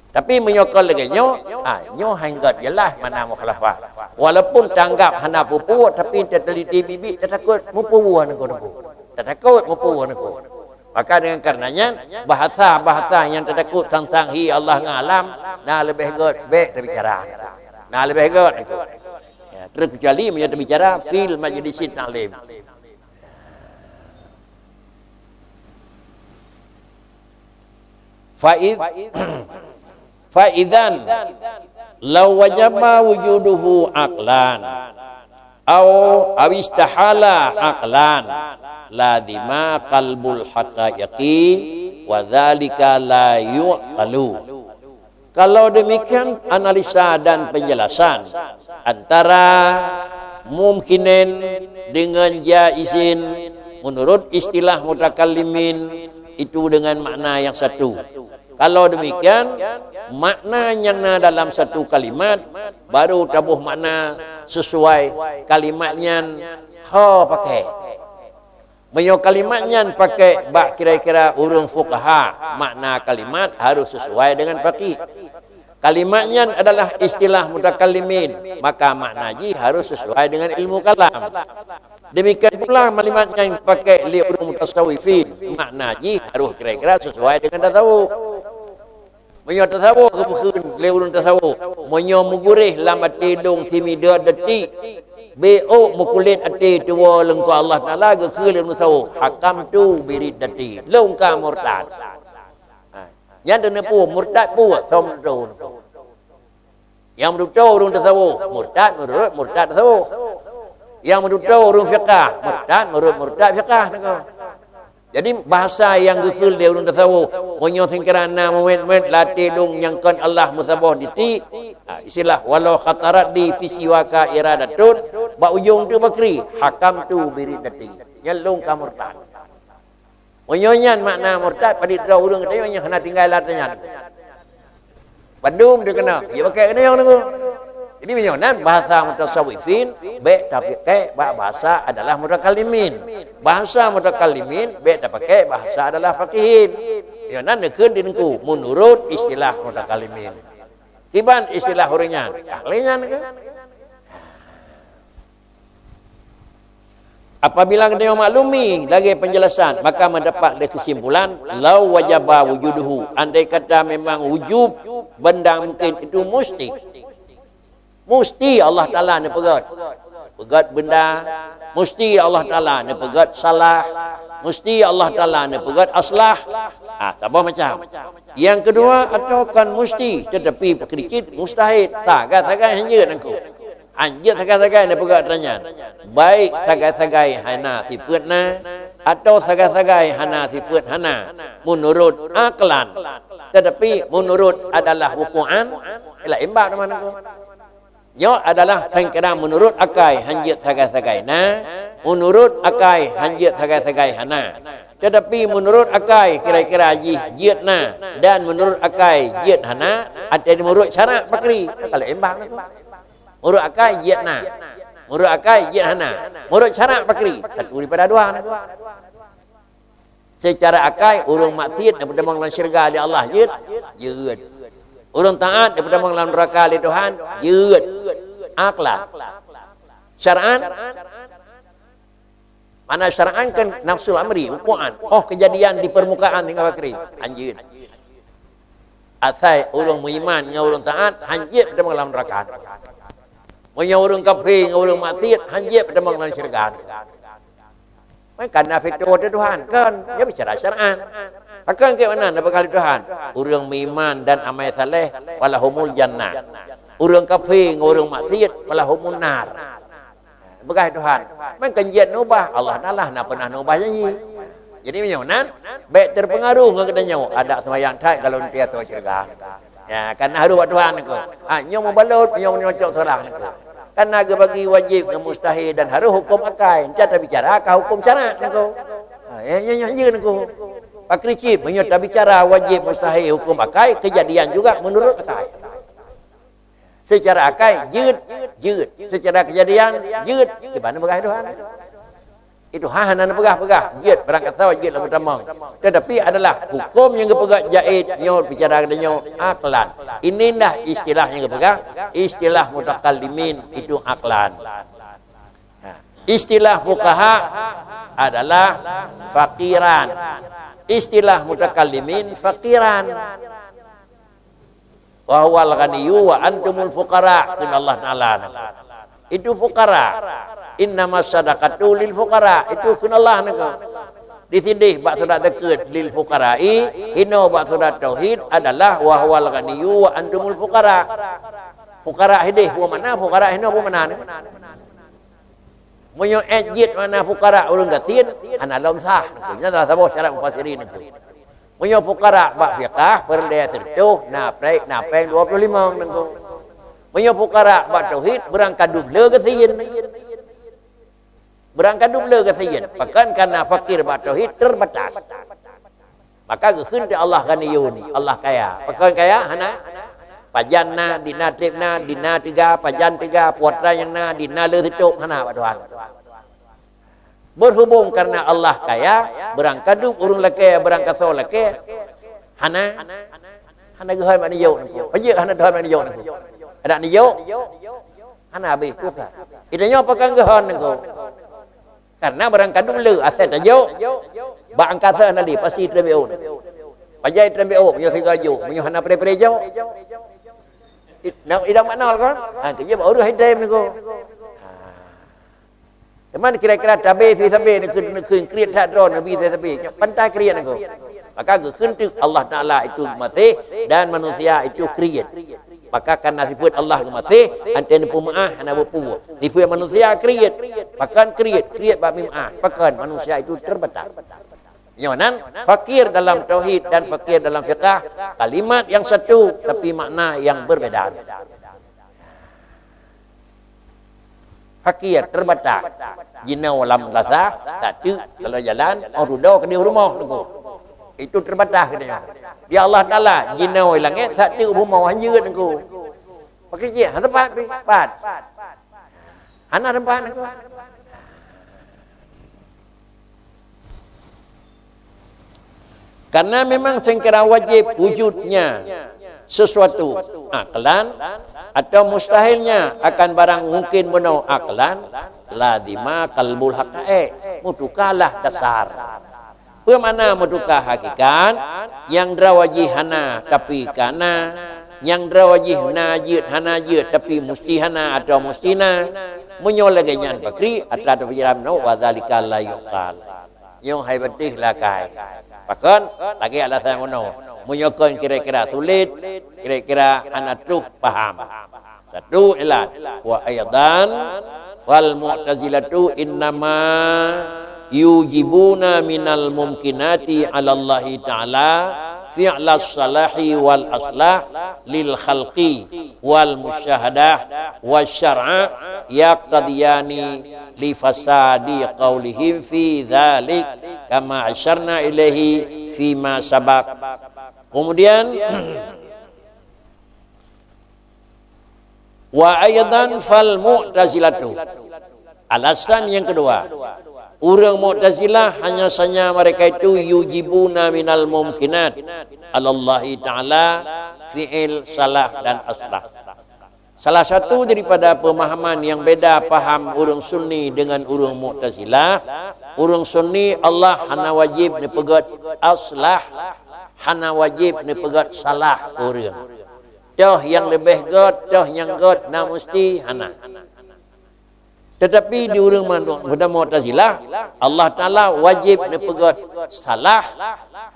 Tapi meunyoe kon lagée nyoe, ah, nyoe hai gét jeulaih makna mukhalafah. Walaupun tanggap hana peue-peue, tapi teuteliti biet-biet, tatakot meupeue nangku-nangku. Tatakot meupeue nangku. Maka dengan karena nyan, bahasa-bahasa nyang tatakot sang-sang hi Allah ngon alam, na leubeh gét bék tabicara. Na leubeh gét nangku. Ya, terkecuali meunyoe tabicara fil majlisin ta'lim. Fa id-, fa idzan law wajaba wujuduhu aqlan au awistahala aqlan lazima qalbul haqaiqi wa dzalika la yuqalu. Kalau demikian analisa dan penjelasan antara mumkinin dengan jaizin menurut istilah mutakallimin itu dengan makna yang satu. Kalau demikian, makna nyang na dalam satu kalimat baru taboh makna sesuai kalimat nyan ho pakai. Meunyoe kalimat nyan pakai bak kira-kira ureuëng fuqaha, makna kalimat harus sesuai dengan faqih. Kalimat nyan adalah istilah mutakallimin, maka makna jih harus sesuai dengan ilmu kalam. Demikian pula kalimat nyang dipakai lé ureuëng mutasawwifin, makna jih harus kira-kira sesuai dengan tasawuf. Meunyoe tasawuf geubeukeuen lé ureuëng tasawuf, meunyoe meuguréh lam até dong simideuet detik, bék meukulét até tuwoe leungkô Allah Taala geukheun lé ureuëng tasawuf, hakamtu biriddati, lôn ka murtad. Ha. Nyan teuneupeu murtad peue? Som tu. Nyang meututoe ureuëng tasawuf, murtad meunurot murtad tasawuf. Nyang meututoe ureuëng fiqah, murtad meunurot murtad fiqah nangko. Jadi, bahasa nyang geukheun lé ureuëng tasawuf, meunyoe seukeura na mumet-mumet lam até dong nyang kon Allah meusaboh ditik, ha, istilah, "Walau khatarat li fi siwaka iradatun," bak ujong tu bakri, "Hakamtu biriddati." Nyan lôn ka murtad. Meunyoe nyan makna murtad, padit droe ureuëng geutanyoe nyang hana tinggai lam até nyan. Bandum teukeunong, ya pakai keuneuk nunggu. Jadi meunyoe nan bahasa mutasawwifin, bék tapakai bak bahasa adalah mutakallimin. Bahasa mutakallimin bék tapakai bahasa adalah faqihin. Meunyoe nan neukheun di nunggu, menurut istilah mutakallimin. Kiban istilah ureuëng nyan, ahli nyan ke? Apabila geutanyoe maklumi lagée penjelasan, maka meudapat lé keusimpulan, lau wajaba wujuduhu, andai kata memang wujub benda mungkin itu musti. Musti Allah Taala neupeugét. Peugét benda, musti Allah Taala neupeugét salah, musti Allah Taala neupeugét aslah. Ah, saboh macam. Yang kedua, atau kon musti, tetapi peukricit mustahil. Sagai-sagai hanjeuet nangku. Hanjeuet sagai-sagai neupeugah tanyan. Baik sagai-sagai hana sifeuet na, atau sagai-sagai hana sifeuet hana, menurut aklan. Tetapi menurut adalah wuku'an, ialah imbak teuma nangku. Nyoe adalah sangkira menurut akai hanjeuet sagai-sagai na, menurut akai hanjeuet sagai-sagai hana. Tetapi menurut akai kira-kira jih jeuet na, dan menurut akai jeuet hana, atau menurut syarak pakri. Kalau imbang nangku. Menurut akai jeuet na. Menurut akai jeuet hana. Menurut syarak pakri. Satu daripada dua nangku. Secara akai, ureuëng maksiat neupeutamong lam syeuruga lé Allah jeuet? Jeuet. Ureuëng taat neupeutamong lam neuraka lé Tuhan? Jeuet. Aklan. Syar'an? Mana syar'an kan nafsul amri, wuku'an. Oh, kejadian di permukaan tinggai pakri. Hanjeuet. Asai ureuëng meuiman ngon ureuëng taat, hanjeuet peutamong lam neuraka. Meunyoe ureuëng kafé ngon ureuëng maksiat, hanjeuet peutamong lam syeuruga. Kan na fitrah teuh Tuhan, kan? Nyan bicara syar'an. Pakon keu meunan neupeugah lé Tuhan, ureuëng meuiman dan amai saleh, falahumul jannah. Ureuëng kafé ngon ureuëng maksiat, falahumun nar. Peugah Tuhan, meukeunjiet neubah, Allah Taala na peunah neubah janji. Jadi meunyoe nan, bék teupeungaruh ngon geutanyoe, adak seumayang that kalau nanti atau syeuruga. Ya, kan harus bak Tuhan nangku. Ha, nyoe mubalot, nyoe nyocok salah nangku. Kan na geubagi wajéb ngon mustahil dan harus hukum akai. Enca tabicara ka hukum syarak nangku. Ha, ya, ya, ya, ya nangku. Pakri cit, meunyoe tabicara wajéb mustahil hukum akai, kejadian juga menurut akai. Seucara akai, jeuet, jeuet. Seucara keujadian, jeuet. Kiban peugah Tuhan. Itu hana neupeugah-peugah, jeuet barangkasoe jeuet lam meutamong. Tetapi adalah hukum nyang geupeugah jaiz nyoe bicara geutanyoe aklan. Inilah istilah nyang geupeugah istilah mutakallimin itu aklan. Ha. Istilah fuqaha adalah fakiran. Istilah mutakallimin fakiran. Wa huwal ghaniyyu wa antumul fuqara, kheun Allah Taala nangku. Itu fuqara. Innamas sadaqatu lil fuqara, itu kheun Allah nangku. Di sideh bak surat teukeuet lil fuqara'i, hino bak surat tauhid adalah wa huwal ghaniyyu wa antumul fuqara. Fuqara sideh peue makna, fuqara hino peue makna nangku. Meunyoe ét jeuet makna fuqara ureuëng gasien, hana lom sah nangku. Nyan salah saboh syarat mufassirin nangku. Meunyoe fuqara bak fiqah, peureulée sireutôh, na prek, na péng dua puluh lima nangku. Meunyoe fuqara bak tauhid, beurangkadub le gasien. Beurangkadub le gasien. Pakon kana fakir bak tauhid terbatas. Maka geukheun teuh Allah ghaniyun, Allah kaya. Pakon kaya? Hana. Pajan na, dina treb na, dina teuga, pajan teuga, putra nyang na, dina le seutôb, hana bak Tuhan. Berhubung karena Allah kaya, beurangkadub ureuëng lakée, beurangkasoe lakée, hana, hana geuhon bak neujok nangku. Peue jeuet hana geuhon bak neujok nangku? Adak neujok? Hana habéh pulsa. Geutanyoe pakon geuhon nangku. Karena beurangkadub le asai tajok, bak angkasa na lé pasti treb B O. Pajan treb B O, meunyoe sigoe jok, meunyoe hana pre-pre jok. Idang makna kon? Ha, keu jih bak ureuëng hai treb nangku. Ha. Teuma kira-kira tabe si sabe nangku, nangku kriet that droe nabi si sabe. Pantai kriet nangku. Maka geukheun teuh Allah Taala itu masih dan manusia itu kriet. Maka kana sifat Allah geumaséh, anté neupeumeuáh hana beupue. Sifat manusia kriet. Pakon kriet, kriet bak meuáh. Pakon manusia itu terbatas. Nyoe nan fakir dalam tauhid dan fakir dalam fiqah, kalimat yang satu tapi makna yang berbeda. Fakir, terbatas. Jinoe lam lasa, satu kalau jalan, oh dudoe keudeh rumoh nangku. Itu terbatas katanya. Di Allah Taala, jinoe langét, satu rumoh hanjeuet nangku. Pakri cit, hana teumpat pih, pat. Hana teumpat nangku. Karena memang sengkira wajib wujudnya sesuatu aklan atau mustahilnya akan barang mungkin bunoe aklan, lazima qalbul haqa'iq, meutukalah dasar. Peue makna meutuka hakikat? Nyang droe jih hana, tapi ka na. Nyang droe jih na jeuet, hana jeuet, tapi musti hana atau musti na. Meunyoe lagée nyan pakri, atra teupeujiram nyoe, wa dzalika la yuqal. Nyoe hai beutih lakai. Pakon? Lagée alasan bunoe. Meunyoe kon kira-kira sulet, kira-kira hana troh paham. Satu ilat. Wa aidan fal mu'tazilatu innama yujibuna minal mumkinati 'ala Allahi ta'ala fi'las salahi wal aslah lil khalqi wal musyahadah wa syar'a yaqtadiyani li fasadi qaulihim fi dzalik kama asyarna ilaihi fima sabaq. Kemudian wa aidan fal mu'tazilatu. Alasan yang kedua, ureuëng Mu'tazilah hanya sanya mereka itu yujibuna minal mumkinat alallahi ta'ala fi'il salah dan aslah. Salah satu daripada pemahaman yang beda paham ureuëng Sunni dengan ureuëng Mu'tazilah, ureuëng Sunni Allah hana wajib neupeugét aslah, hana wajib neupeugét salah ureuëng. Toh nyang leubeh gét, toh nyang gét na musti hana. Tetapi di ureuëng manu-, Mu'tazilah, Allah Taala wajib neupeugét salah,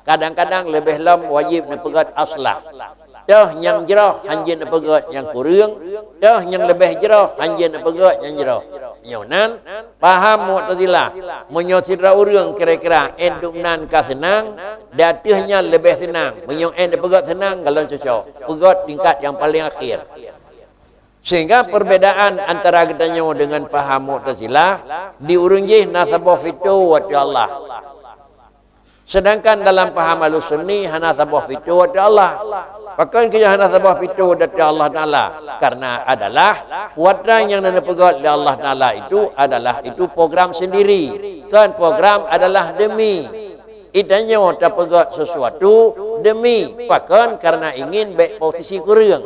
kadang-kadang leubeh lom wajib neupeugét aslah. Toh nyang jroh hanjeuet neupeugét nyang kureueng, toh nyang leubeh jroh hanjeuet neupeugét nyang jroh. Nyoe nan paham Mu'tazilah, meunyoe sidroe ureuëng kira-kira ét dum nan ka seunang, di ateueh nyan leubeh seunang. Meunyoe ét neupeugét seunang, golom cocok. Peugét tingkat nyang paleng akhé. Sehingga perbedaan antara geutanyoe dengan paham Mu'tazilah, di ureuëng jih na saboh pintoe ateueh Allah. Sedangkan dalam paham Ahlus Sunni hana saboh pintoe ateueh Allah. Pakon keu hana saboh pintoe di ateueh Allah Taala? Karena adalah peue nyang na neupeugét lé Allah Taala itu adalah itu program sendiri, kon program adalah demi. Geutanyoe tapeugét sesuatu demi, pakon? Karena ingin bék posisi kureueng.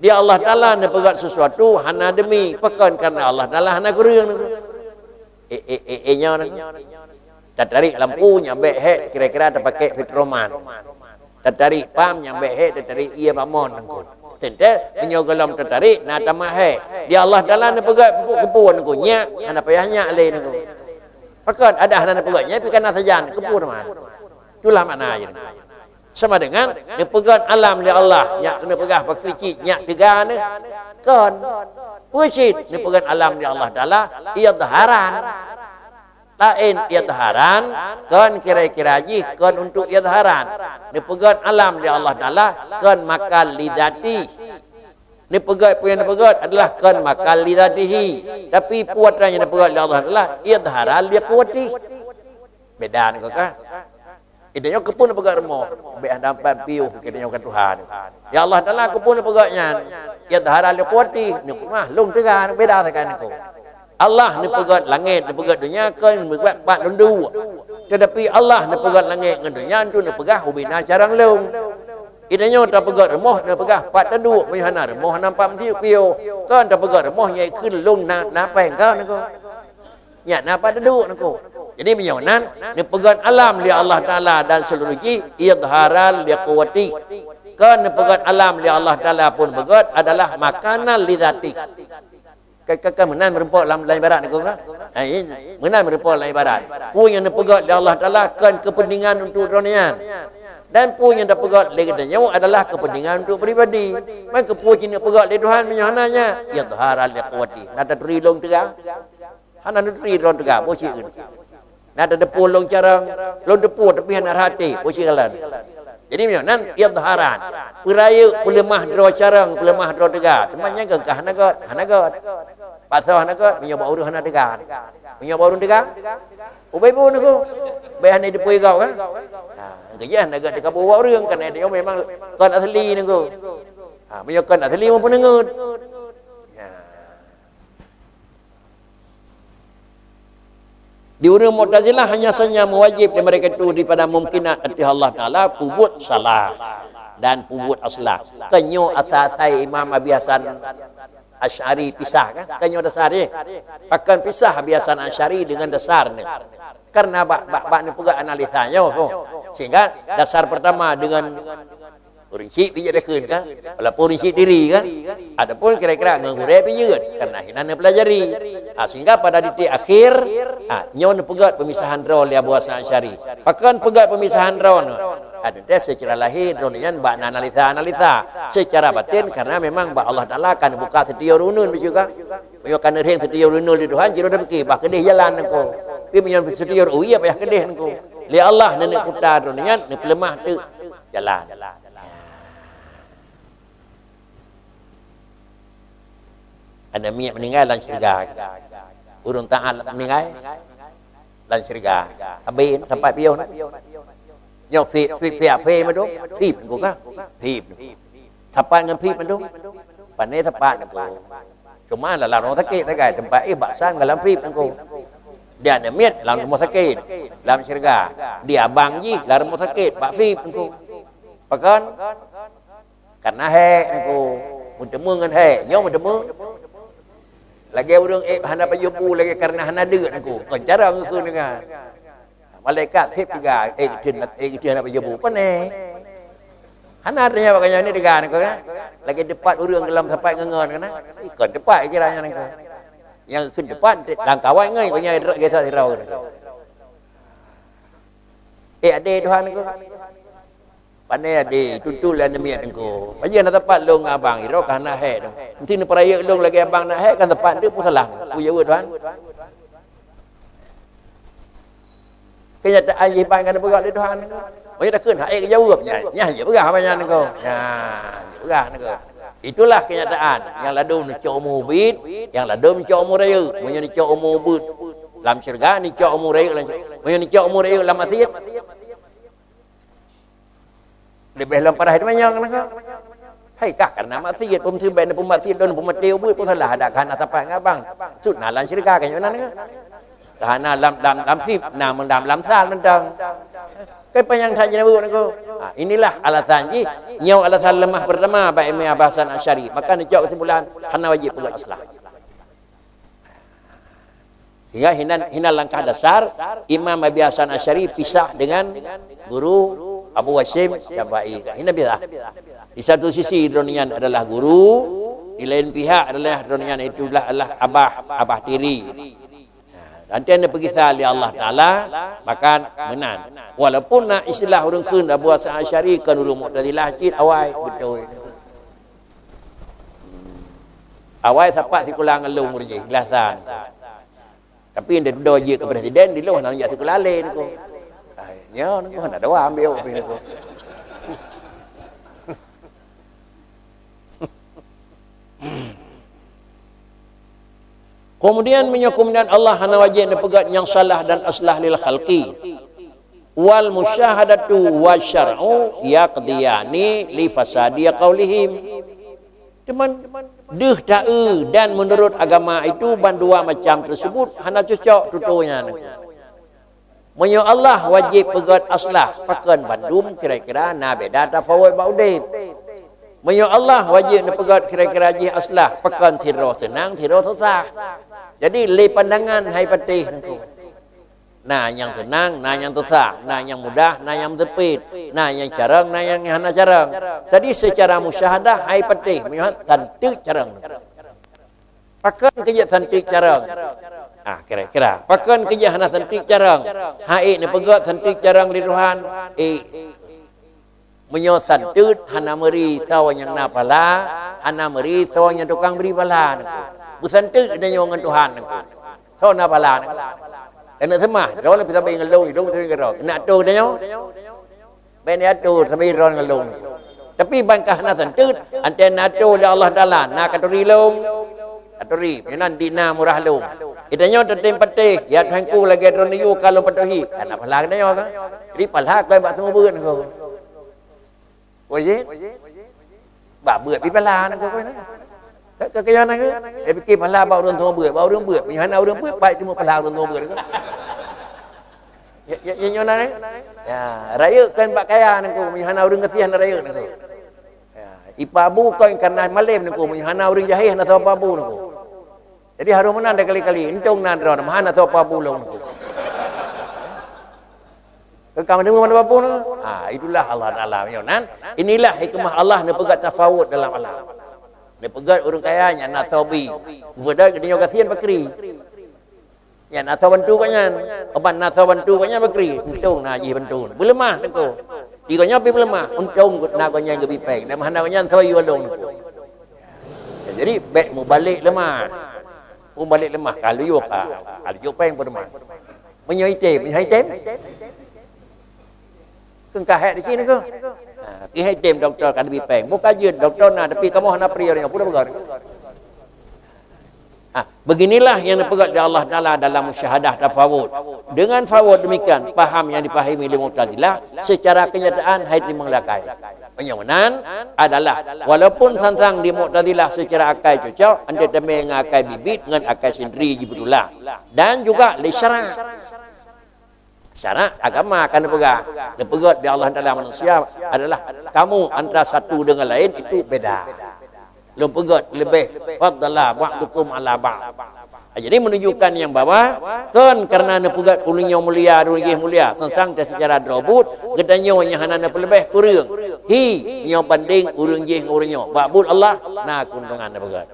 Di Allah Taala neupeugét sesuatu hana demi, pakon? Karena Allah Taala hana kureueng. Eh, eh, eh, eh, nyoe na. Tatarék lampu nyang bék hék kira-kira tapakék petroman. Tatarék pam nyang bék hék tatarék ié bamon nangku. Teuntée meunyoe gohlom tatarék na tamah hék. Di Allah Taala neupeugét keupeue nangku nyak, hana payah nyak lé nangku. Pakon adak hana neupeugét nyak pih kana sajan keupeue teuma. Itulah makna jih. Sama dengan neupeugét alam lé Allah, nyak neupeugah pakri cit nyak teuga neh. Kon. Peue cit neupeugét alam lé Allah Taala, idharan. Laén idharan, kon kira-kira jih kon untuk idharan. Neupeugét alam lé Allah Taala kon makal li dzati. Neupeugét peue nyang neupeugét adalah kon makal li dzatihi. Tapi peue nyang neupeugét lé Allah Taala idharan li quwwati. Beda nyoe ka. Geutanyoe keupeue neupeugét rumoh, bék hana pat piôh keu geutanyoe keu Tuhan. Ya Allah Taala keupeue neupeugét nyan, idharan li quwwati, neupeugah lôn teuga, beda sagai nangku. Allah neupeugét langét, neupeugét donya kon neupeugét pat lôn duek. Tetapi Allah neupeugét langét ngon donya untuk neupeugah ubena carông lôn. Geutanyoe tapeugét rumoh neupeugah pat taduek, meunyoe hana rumoh hana pat piôh. Kon tapeugét rumoh nyan kheun lôn na, na péng kon nangku. Nyan na pat taduek nangku. Jadi meunyoe nan neupeugét alam lé Allah Taala dan seluruh jih idharan li quwwati. Kon neupeugét alam lé Allah Taala pun beugét adalah makanan li dzati. Ka, ka, ka meunan meurumpok lam, lam ibarat nangku ka? Ha, iya. Meunan meurumpok lam ibarat. Peue nyang neupeugét lé Allah Taala kon kepentingan untuk droe nyan. Dan peue nyang tapeugét lé geutanyoe adalah kepentingan untuk pribadi. Man keupeue cit neupeugét lé Tuhan meunyoe hana nyan? Idharan li quwwati. Na taturi lôn teuga? Hana neuturi lôn teuga, boh cit keunoe. Na tadeupue lôn carông, lôn deupue tapi hana rhah até, boh cit kalon. Jadi meunyoe nan idharan, peurayeuk peuleumah droe carông, peuleumah droe teuga. Teuma nyan keu hana gét, hana gét. Paksa hana gét, meunyoe bak ureueng hana teuga. Meunyoe bak ureueng teuga, ubé bu nangku. Bék hana deupue gob kan? Ha, geujak hana gét teuka bu bak ureueng, karena dia memang kon asli nangku. Ha, meunyoe kon asli meupeunangeut. Ya. Di ureueng Mu'tazilah hanya saja mewajib di mereka itu daripada mungkinat ateueh Allah Taala peubuet salah dan peubuet aslah. Keunyoe asai-asai Imam Abi Hasan Asy'ari pisah kan? Keunyoe dasar jih. Pakon pisah Abi Hasan Asy'ari dengan dasar ni? Karena bak, bak, bak ni peugah analisa nyoe ko. Sehingga dasar pertama dengan Ureueng chik pijeuet dakheun kan? Walaupun ureueng chik diri kan? Ataupun kira-kira ngon gurée pijeuet, karena hinan neupelajari. Ha, sehingga pada titik akhir, ha, nyoe neupeugét pemisahan droe lé Abu Hasan Asy'ari. Pakon peugét pemisahan droe nyoe? Ha, teuntée secara lahé droe nyan bak na analisa-analisa. Secara batin karena memang bak Allah Taala kan buka seuti ureueng uneun juga. Meunyoe ka neuréng seuti ureueng uneun lé Tuhan, jih droe tapike bah keudeh jalan nangko. Tapi meunyoe seuti ureueng ie payah keudeh nangko. Lé Allah neuneuk kuta droe nyan neupeuleumah teuk jalan. Aneuk miet meuninggai lam syeuruga. Ureueng taat meuninggai lam syeuruga. Sabe teumpat piôh na. Nyoe phi, phi, phi, phi mandum. Phi nangko ka? Phi. Sapat ngon phi mandum. Pane sapat nangko. Cuma lam rumoh sakét sagai, teumpat éh bak san ngon lam phi nangko. Di aneuk miet lam rumoh sakét, lam syeuruga. Di abang jih lam rumoh sakét, bak phi nangko. Pakon? Karena hék nangko, meuteumé ngon hék. Nyoe meuteumé. Lagée ureueng ék hana pajoh bu lagée karena hana deuk nangko. Kon cara geukheun deungon. Malaikat sép teuga, ék keuteun, ék keuteun hana pajoh bu. Pane? Hana teunyata bak geuhnyan ni teuga nangko na. Lagée teupat ureueng geulom sapat ngon ngon na. Ikon teupat kira nyan nangko. Nyang kheun teupat lam kawan ngon geuhnyan geusak sidroe nangko. Ék adé Tuhan nangko. Pane adé, tutoe lé aneuk miet nangko. Pajan na teumpat lôn ngon abang, sidroe ka hana hék tu. Meusti neupeurayeuk lôn lagée abang na hék, kan teumpat tu peue salah. Peue jaweueb Tuhan? Keunyataan jih ban ka neupeugah lé Tuhan nangko. Meunyoe takheun hak ék jaweueb nyan, nyan jih peugah apa nyan nangko. Nyan, jih peugah nangko. Itulah keunyataan. Nyang ladôm neucok umu ubit, nyang ladôm neucok umu rayeuk. Meunyoe neucok umu ubit lam syeuruga, neucok umu rayeuk lam syeuruga. Meunyoe neucok umu rayeuk lam asiet, Leubeh lom parah teumanyong nangko. Hai kah karena maksiat, peumeuseubet dan peumaksiat dan peumaté ubit pun salah, ada ka hana sapat ngon abang. Sut na lam syeuruga ka nyoe nan nangko. Ka hana lam, lam, lam sip, na lam, lam sal mantong. Kan panyang that jeuneubeuk nangko. Ha, inilah alasan jih. Nyoe alasan lemah pertama bak Imam Abu Hasan Asy'ari. Maka neucok kesimpulan, hana wajib peugah aslah. Sehingga hinan, hinan langkah dasar Imam Abi Hasan Asy'ari pisah dengan guru Abu Hasyim Syafi'i. Hinan pisah. Di satu sisi, droeneuh nyan adalah guru, di lain pihak adalah droeneuh nyan itulah adalah abah, abah tiri. Nah, nanti anda peugisa lé Allah Taala, bahkan meunan. Walaupun na istilah ureuëng kheun Abu Hasan Asy'ari kon ureuëng Mu'tazilah cit awai, beutôi. Awai sapat sikula ngon lôn ureuëng jih, gelasan. Tapi nda dudoe jeuet keu presiden, di lôn hana jak sikula lé niko. Ai, nyoe niko hana dawa ambil awak pih niko. Kemudian meunyoe keumudian Allah hana wajéb neupeugét nyang salah dan aslah lil khalqi. Wal musyahadatu wa syar'u yaqdiyani li fasadi qaulihim. Teuma deuh taeu dan meunurot agama itu bandua macam teusebut hana cocok tutoe nyan. Meunyoe Allah wajéb peugét aslah, pakon bandum kira-kira na beda tafawut bak udeb. Meunyoe Allah wajéb neupeugét kira-kira jih aslah, pakon sidroe seunang, sidroe susah. Jadi lé pandangan hai patéh nangko. Na nyang seunang, na nyang susah, na nyang mudah, na nyang meuseupiet, na nyang carông, na nyang hana carông. Jadi seucara musyahadah hai patéh meunyoe santeut carông. Pakon keu jeuet santeut carông? Ah, kira-kira. Pakon keu jeuet hana santeut carông? Hai neupeugét santeut carông lé Tuhan. Eh, meunyoe santeut hana meuri soe nyang na pahala, hana meuri soe nyang tukang bri pahala nangko. Beusanteut tanyoe ngon Tuhan nangko. Soe na pahala nangko. Keuneuk seumah, droe leubeh sabe ngon lôn, lôn sabe ngon droe. Keuneuk atô tanyoe. Bèk neuatô sabe droe ngon lôn. Tapi ban ka hana santeut, anté neuatô lé Allah Taala, na katuri lôn. Katuri, meunan di na murah lôn. Geutanyoe tatem patéh, ya Tuhanku lagèe droeneuh yue ka lôn patuhi. Hana pahala geutanyoe ka. Jadi pahala kon bak seumeubeuet nangko. Wajib. Bak beuet pih pahala nangko keuh na. Ka, ka, ka, na keuh. Eh, pike pahala bak ureueng tueng beuet, bak ureueng beuet. Meunyoe hana ureueng beuet, baik teuma pahala ureueng tueng beuet keuh. Ya, ya, ya, nyoe na, eh? Ya, rayeuk kon bak kaya nangko, meunyoe hana ureueng gasien hana rayeuk nangko. Ya, ipabu kon karena malem nangko, meunyoe hana ureueng jahé hana soe pabu nangko. Jadi harôh meunan dah kali-kali, entong na droe, meuhan atau apa bulong tu. Keu kamu dengar mana apa tu? Ah, itulah Allah Taala. Meunyoe nan, inilah hikmah Allah neupeugét tafawut dalam alam. Neupeugét ureueng kaya nyan na soe bi. Beudôh geutanyoe gasien bakri. Nyan na soe bantu kat nyan. Oban na soe bantu kat nyan bakri. Entong na jih bantu. Beuleumah nangko. Di gobnyan pi beuleumah. Entong na gobnyan geubi péng. Dan hana gobnyan soe yue lôn nangko. Jadi, bèk mubalek leumah. Mubalek leumah, ka luyuh ka, ka luyuh péng peurumahan. Meunyoe item, meunyoe item. Keungkah hèk di sini ke? Ha, ki hèk item doktor ka leubeh péng. Bukan jeuet doktor na, tapi kamoe hana peuri nyoe, pura peugah. Ha, beginilah yang dipeugah oleh Allah Taala dalam musyahadah tafawut. Dengan fawut demikian, paham yang dipahami oleh Mu'tazilah secara kenyataan hai teurimong lakai. Meunyoe meunan adalah, walaupun sang-sang di Mu'tazilah seucara akai cocok, anté teumé ngon akai biet-biet ngon akai sendiri jibeutula. Dan juga lé syarak. Syarak agama ka neupeugah, neupeugét di Allah Taala manusia adalah kamu antara satu dengan lain itu beda. Lôn peugét leubeh, faddala ba'dukum ala ba'd. Ha, jadi menunjukkan yang bahwa kon karena neupeugét ureueng nyoe mulia, ureueng jéh mulia, sang-sang teuh seucara droe buet, geutanyoe nyang hana neupeuleubeh kureueng. Hi, nyoe banding ureueng jéh ngon ureueng nyoe. Bak buet Allah, na keuntungan neupeugét.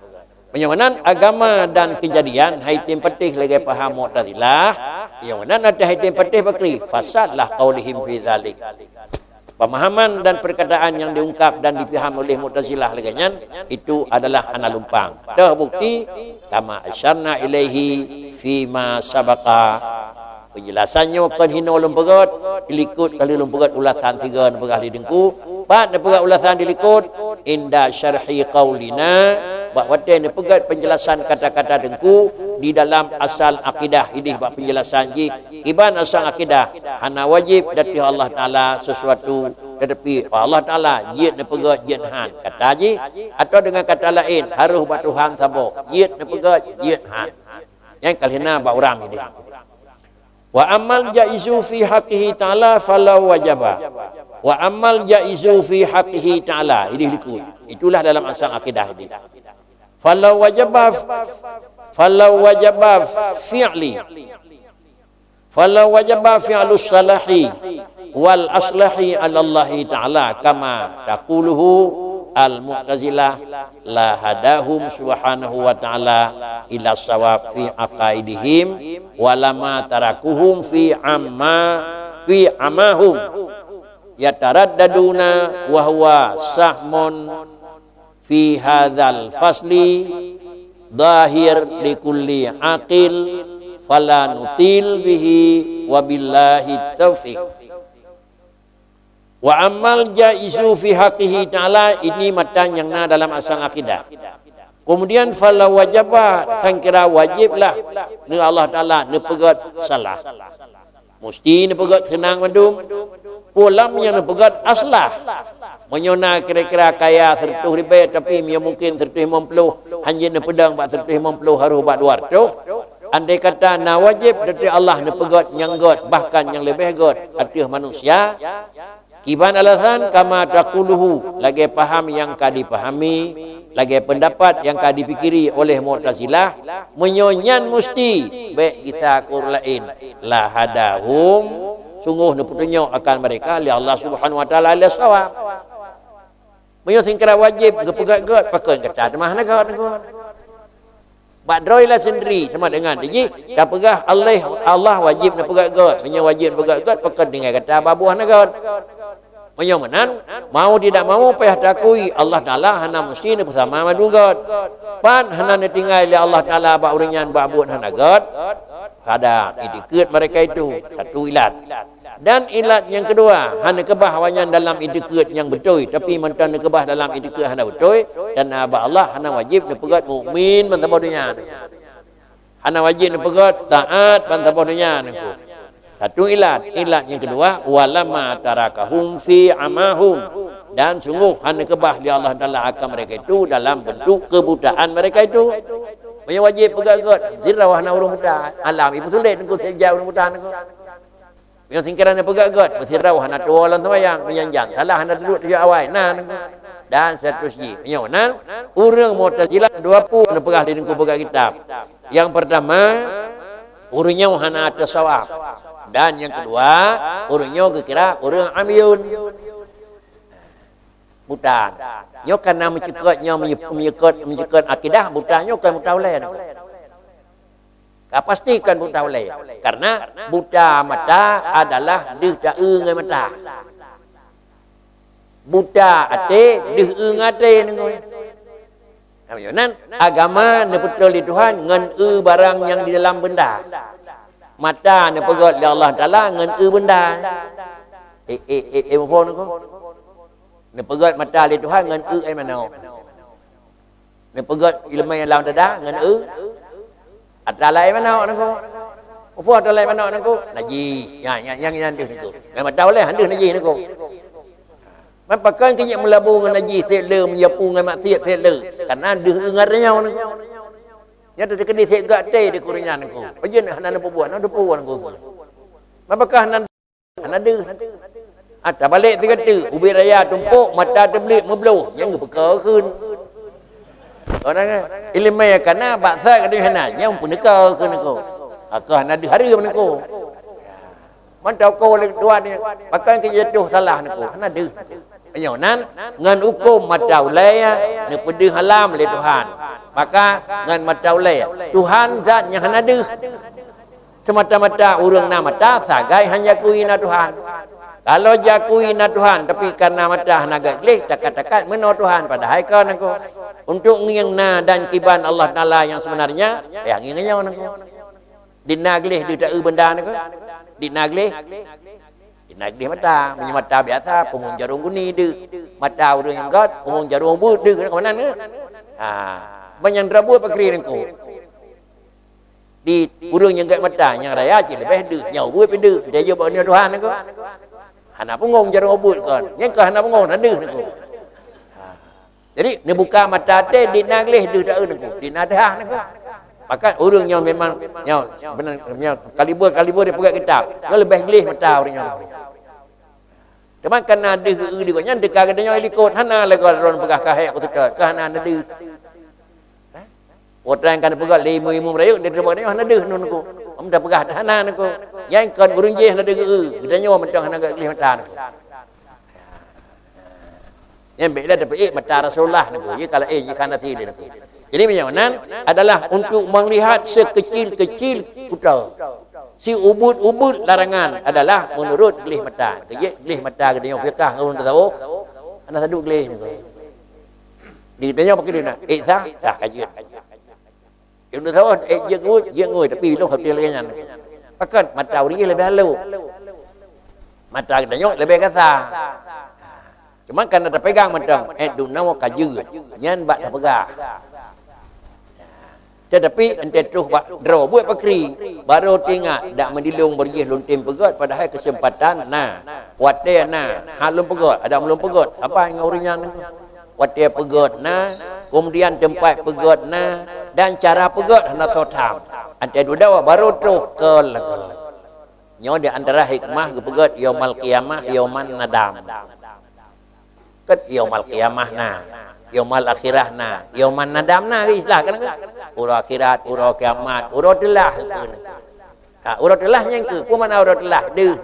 Meunyoe meunan agama dan keujadian hai tem patéh lagèe paham Mu'tazilah, meunyoe meunan ateueh hai tem patéh bakri, fasadlah qaulihim fi dzalik. Pemahaman dan perkataan yang diungkap dan dipaham oleh Mu'tazilah lagèe nyan, itu adalah hana lumpang. Toh bukti, kama asyarna ilaihi fima sabaqa. Penjelasan nyoe kon hinoe lôn peugét, di likot ka lheueh lôn peugét ulasan sigoe neupeugah lé Teungku. Pat neupeugét ulasan di likot, inda syarhi qaulina, bak watèe neupeugét penjelasan kata-kata Teungku di dalam asal akidah idéh bak penjelasan jih. Kiban asal akidah, hana wajéb di ateueh Allah Taala sesuatu Teutapi Allah Taala jeuet neupeugét jeuet han. Kata jih, atawa deungon kata laén, harôh bak Tuhan saboh, jeuet neupeugét jeuet han. Nyang ka lheueh na bak ureuëng ideh. Wa ammal jaizu fi haqqihi ta'ala falau wajaba. Wa ammal jaizu fi haqqihi ta'ala. Ideh likot. Itulah dalam asal akidah ideh. Falau wajaba, falau wajaba fi'li. Falau wajaba fi'lus salahi wal aslahi 'ala Allahi ta'ala kama taquluhu al-Mu'tazilah la hadahum subhanahu wa ta'ala ila shawab fi aqaidihim wa lama tarakuhum fi amma, fi amahum yataraddaduna wa huwa sahmun fi hadzal fasli dhahir likulli aqil fala nutil bihi wa billahi taufiq. Wa ammal jaizu fi haqqihi ta'ala, ini matan nyang na dalam asal akidah. Kemudian fala wajaba, sangkira wajiblah ni Allah Taala neupeugét salah. Musti neupeugét seunang mandum. Pulam nyang neupeugét aslah. Meunyoe na kira-kira kaya seratus ribèe, tapi meunyoe mungkin seratus limong ploh, hanjeuet neupeudong bak seratus limong ploh harôh bak dua ratus. Andai kata na wajéb, teutap Allah neupeugét nyang gét, bahkan nyang leubeh gét ateueh manusia. Kiban alasan kama taquluhu, lagée paham nyang ka dipahami, lagée peundapat nyang ka dipikiri oleh Mu'tazilah, meunyoe nyan musti, bék gisa keu ureuëng laén, la hadahum, sungguh neupeutunyok akan mereka lé Allah Subhanahu wa Taala lé sawab. Meunyoe singkira wajéb geupeugét-gét, pakon gata teuma hana gét, hana gét. Bak droe lah sendiri, sama dengan jih tapeugah Allah, Allah wajéb neupeugét-gét. Meunyoe wajéb neupeugét-gét, pakon tinggai gata babuh hana gét. Meunyoe meunan, mau tidak mau payah takui Allah Taala hana musti neupeusama mandum gét. Pat hana neutinggai lé Allah Taala bak ureuëng nyan bak buet hana gét. Pada itikeuet mereka itu, satu ilat. Dan ilat nyang keudua, hana keubah awaknyan dalam itikeuet nyang beutôi, tapi mantong neukeubah dalam itikeuet hana beutôi, dan bak Allah hana wajéb neupeugét mukmin bansaboh donya. Hana wajéb neupeugét taát bansaboh donya nangku. Satu ilat, ilat nyang keudua, walama tarakahum fi amahum, dan sungguh hana keubah lé Allah Taala akan mereka itu dalam bentuk kebutaan mereka itu. Meunyoe wajéb peugét-gét, sidroe hana ureuëng buta, alam ipeusulet nangku sejak ureuëng buta nangku. Meunyoe singkira neupeugét-gét, meusidroe hana tuwoe lam seumayang, meujanjan salah hana duek tujoh awai, na nangku. Dan seterusnya. Meunyoe nan, ureuëng Mu'tazilah dua peue neupeugah di nangku peugah kitab. Nyang pertama, ureuëng nyoe hana ateueh sawab. Dan nyang keudua, ureuëng nyoe geukira ureuëng amyun. Buta. Nyoe kana meucukot, nyoe meucukot, meucukot akidah, buta nyoe kan buta ulée nangku. Ka pasti kan buta ulée. Karena buta mata adalah deuh ta-eu ngon mata. Buta até deuh eu ngon até nangku. Nah, meunyoe nan, agama neupeutreun lé Tuhan ngon eu barang nyang di dalam beunda. Mata neupeugét lé Allah Taala ngon eu beunda. Eh, eh, eh, eh, muphom nangku. Neupeugét mata lé Tuhan ngon eu ai manok. Neupeugét ileumé lam dada ngon eu. Atra laén manok nangku. Muphom atra laén manok nangku. Najih. Nyan, nyan, nyan, nyan deuh nangku. Ngon mata ulée han deuh najih nangku. Man pakon keu nyan meulabu ngon najih sét le, meujapu ngon maksiat sét le. Karena deuh eu ngon nyoe nangku. Nyan teukeudi sét gak té di kureunyan nangku. Pajan hana neupeubuet, hana neupeubuet nangku. Man pakon hana Hana deuh. Ah, tabalek sigoe teuk, ubit raya tumpok, mata teubleuet meubloh, nyang geupeuko kheun. Kon na, ileumé kana, bak that ka deuh hana, nyang peuneukô kheun nangku. Akoh hana deuh hareuem nangku. Mantong ko lé dua ni, pakon keu jatuh salah nangku, hana deuh. Meunyoe nan, ngon huköm mata ulée, neupeudeuh alam lé Tuhan. Maka, ngon mata ulée, Tuhan zat nyang hana deuh. Semata-mata ureuëng na mata sagai han jakui na Tuhan. Kalau jakui na Tuhan, tapi karena mata hana gét gleh, takat-takat meunoe Tuhan, padahai kon nangku. Untuk ngieng na dan kiban Allah Taala yang sebenarnya, ya ngieng nyoe nangku. Di na gleh deuh ta-eu beunda nangku. Di na gleh. Di na gleh mata, meunyoe mata biasa, punggong jarông guni deuh. Mata ureuëng nyang gét, punggong jarông buet deuh, nangku meunan nangku. Ha, ban nyang drabuet pakri nangku. Di ureuëng nyang gét mata, nyang raya cit leubeh deuh, nyang ubeut pih deuh, deuh jeuet bak uneuen Tuhan nangku. Hana punggong jaroe ubeut kon. Nyan keuh hana punggong, na deuh Teungku. Ha. Jadi, neubuka mata até, di na gleh deuh taeu Teungku. Di na deuh Teungku. Maka ureueng nyoe memang, nyoe, beuna, nyoe, kaliber-kaliber di peugah kitab. Nyoe leubeh gleh mata ureueng nyoe. Teuma kana deuh eu di gobnyan teuka geutanyoe likot. Hana lagèe droen peugah ka hék ku seutôt. Ka hana na deuh. Watèe nyang ka neupeugah lé imeum-imeum rayeuk, di teumpat nyoe hana deuh nun Teungku. Am tapeugah hana Teungku. Nyan kon ureueng jéh hana deuh geu-eu, geutanyoe mantong hana geugleh mata Teungku. Nyan bèk lé tapeuék mata Rasulullah Teungku. Ye kalau ék jih hana sili Teungku. Jadi meunyoe nan adalah untuk melihat sekecil-kecil kuta. Si ubeut-ubeut larangan adalah menurut gleh mata. Keu jih gleh mata geutanyoe fiqah ngon tasawuf. Hana saduek gleh Teungku. Di geutanyoe pakri na, ék sah, sah ka jeuet. Di geutanyoe sawah, ék jeuet ngon, jeuet ngon, tapi ilôn hana lagèe nyan. Pakon mata ureueng leubeh halôh. Mata geutanyoe leubeh gasa. Cuma kana tapegang mantong, ék dum nyoe ka jeuet. Nyan bak tapeugah. Tetapi, entée troh bak droe buet pakri, barô teuingat, dak meudilông beurjih lôn tem peugöt, padahai keuseumpatan na, watée na, han lôn peugöt, adak meulôn peugöt, saban ngon ureueng nyan. Watée peugöt na, keumudian teumpat peugöt na, dan cara peugöt hana soe tham. Entée dudoe barô troh keu lagée. Nyoe di antara hikmah geupeugöt yaumal qiyamah, yauman nadam. Kan yaumal qiyamah na, yaumal akhirah na, yauman nadam na, istilah kan, kan? Uroe akhirat, uroe kiamat, uroe teulah. Ha, uroe teulah nyan keuh, peue makna uroe teulah? Deuh.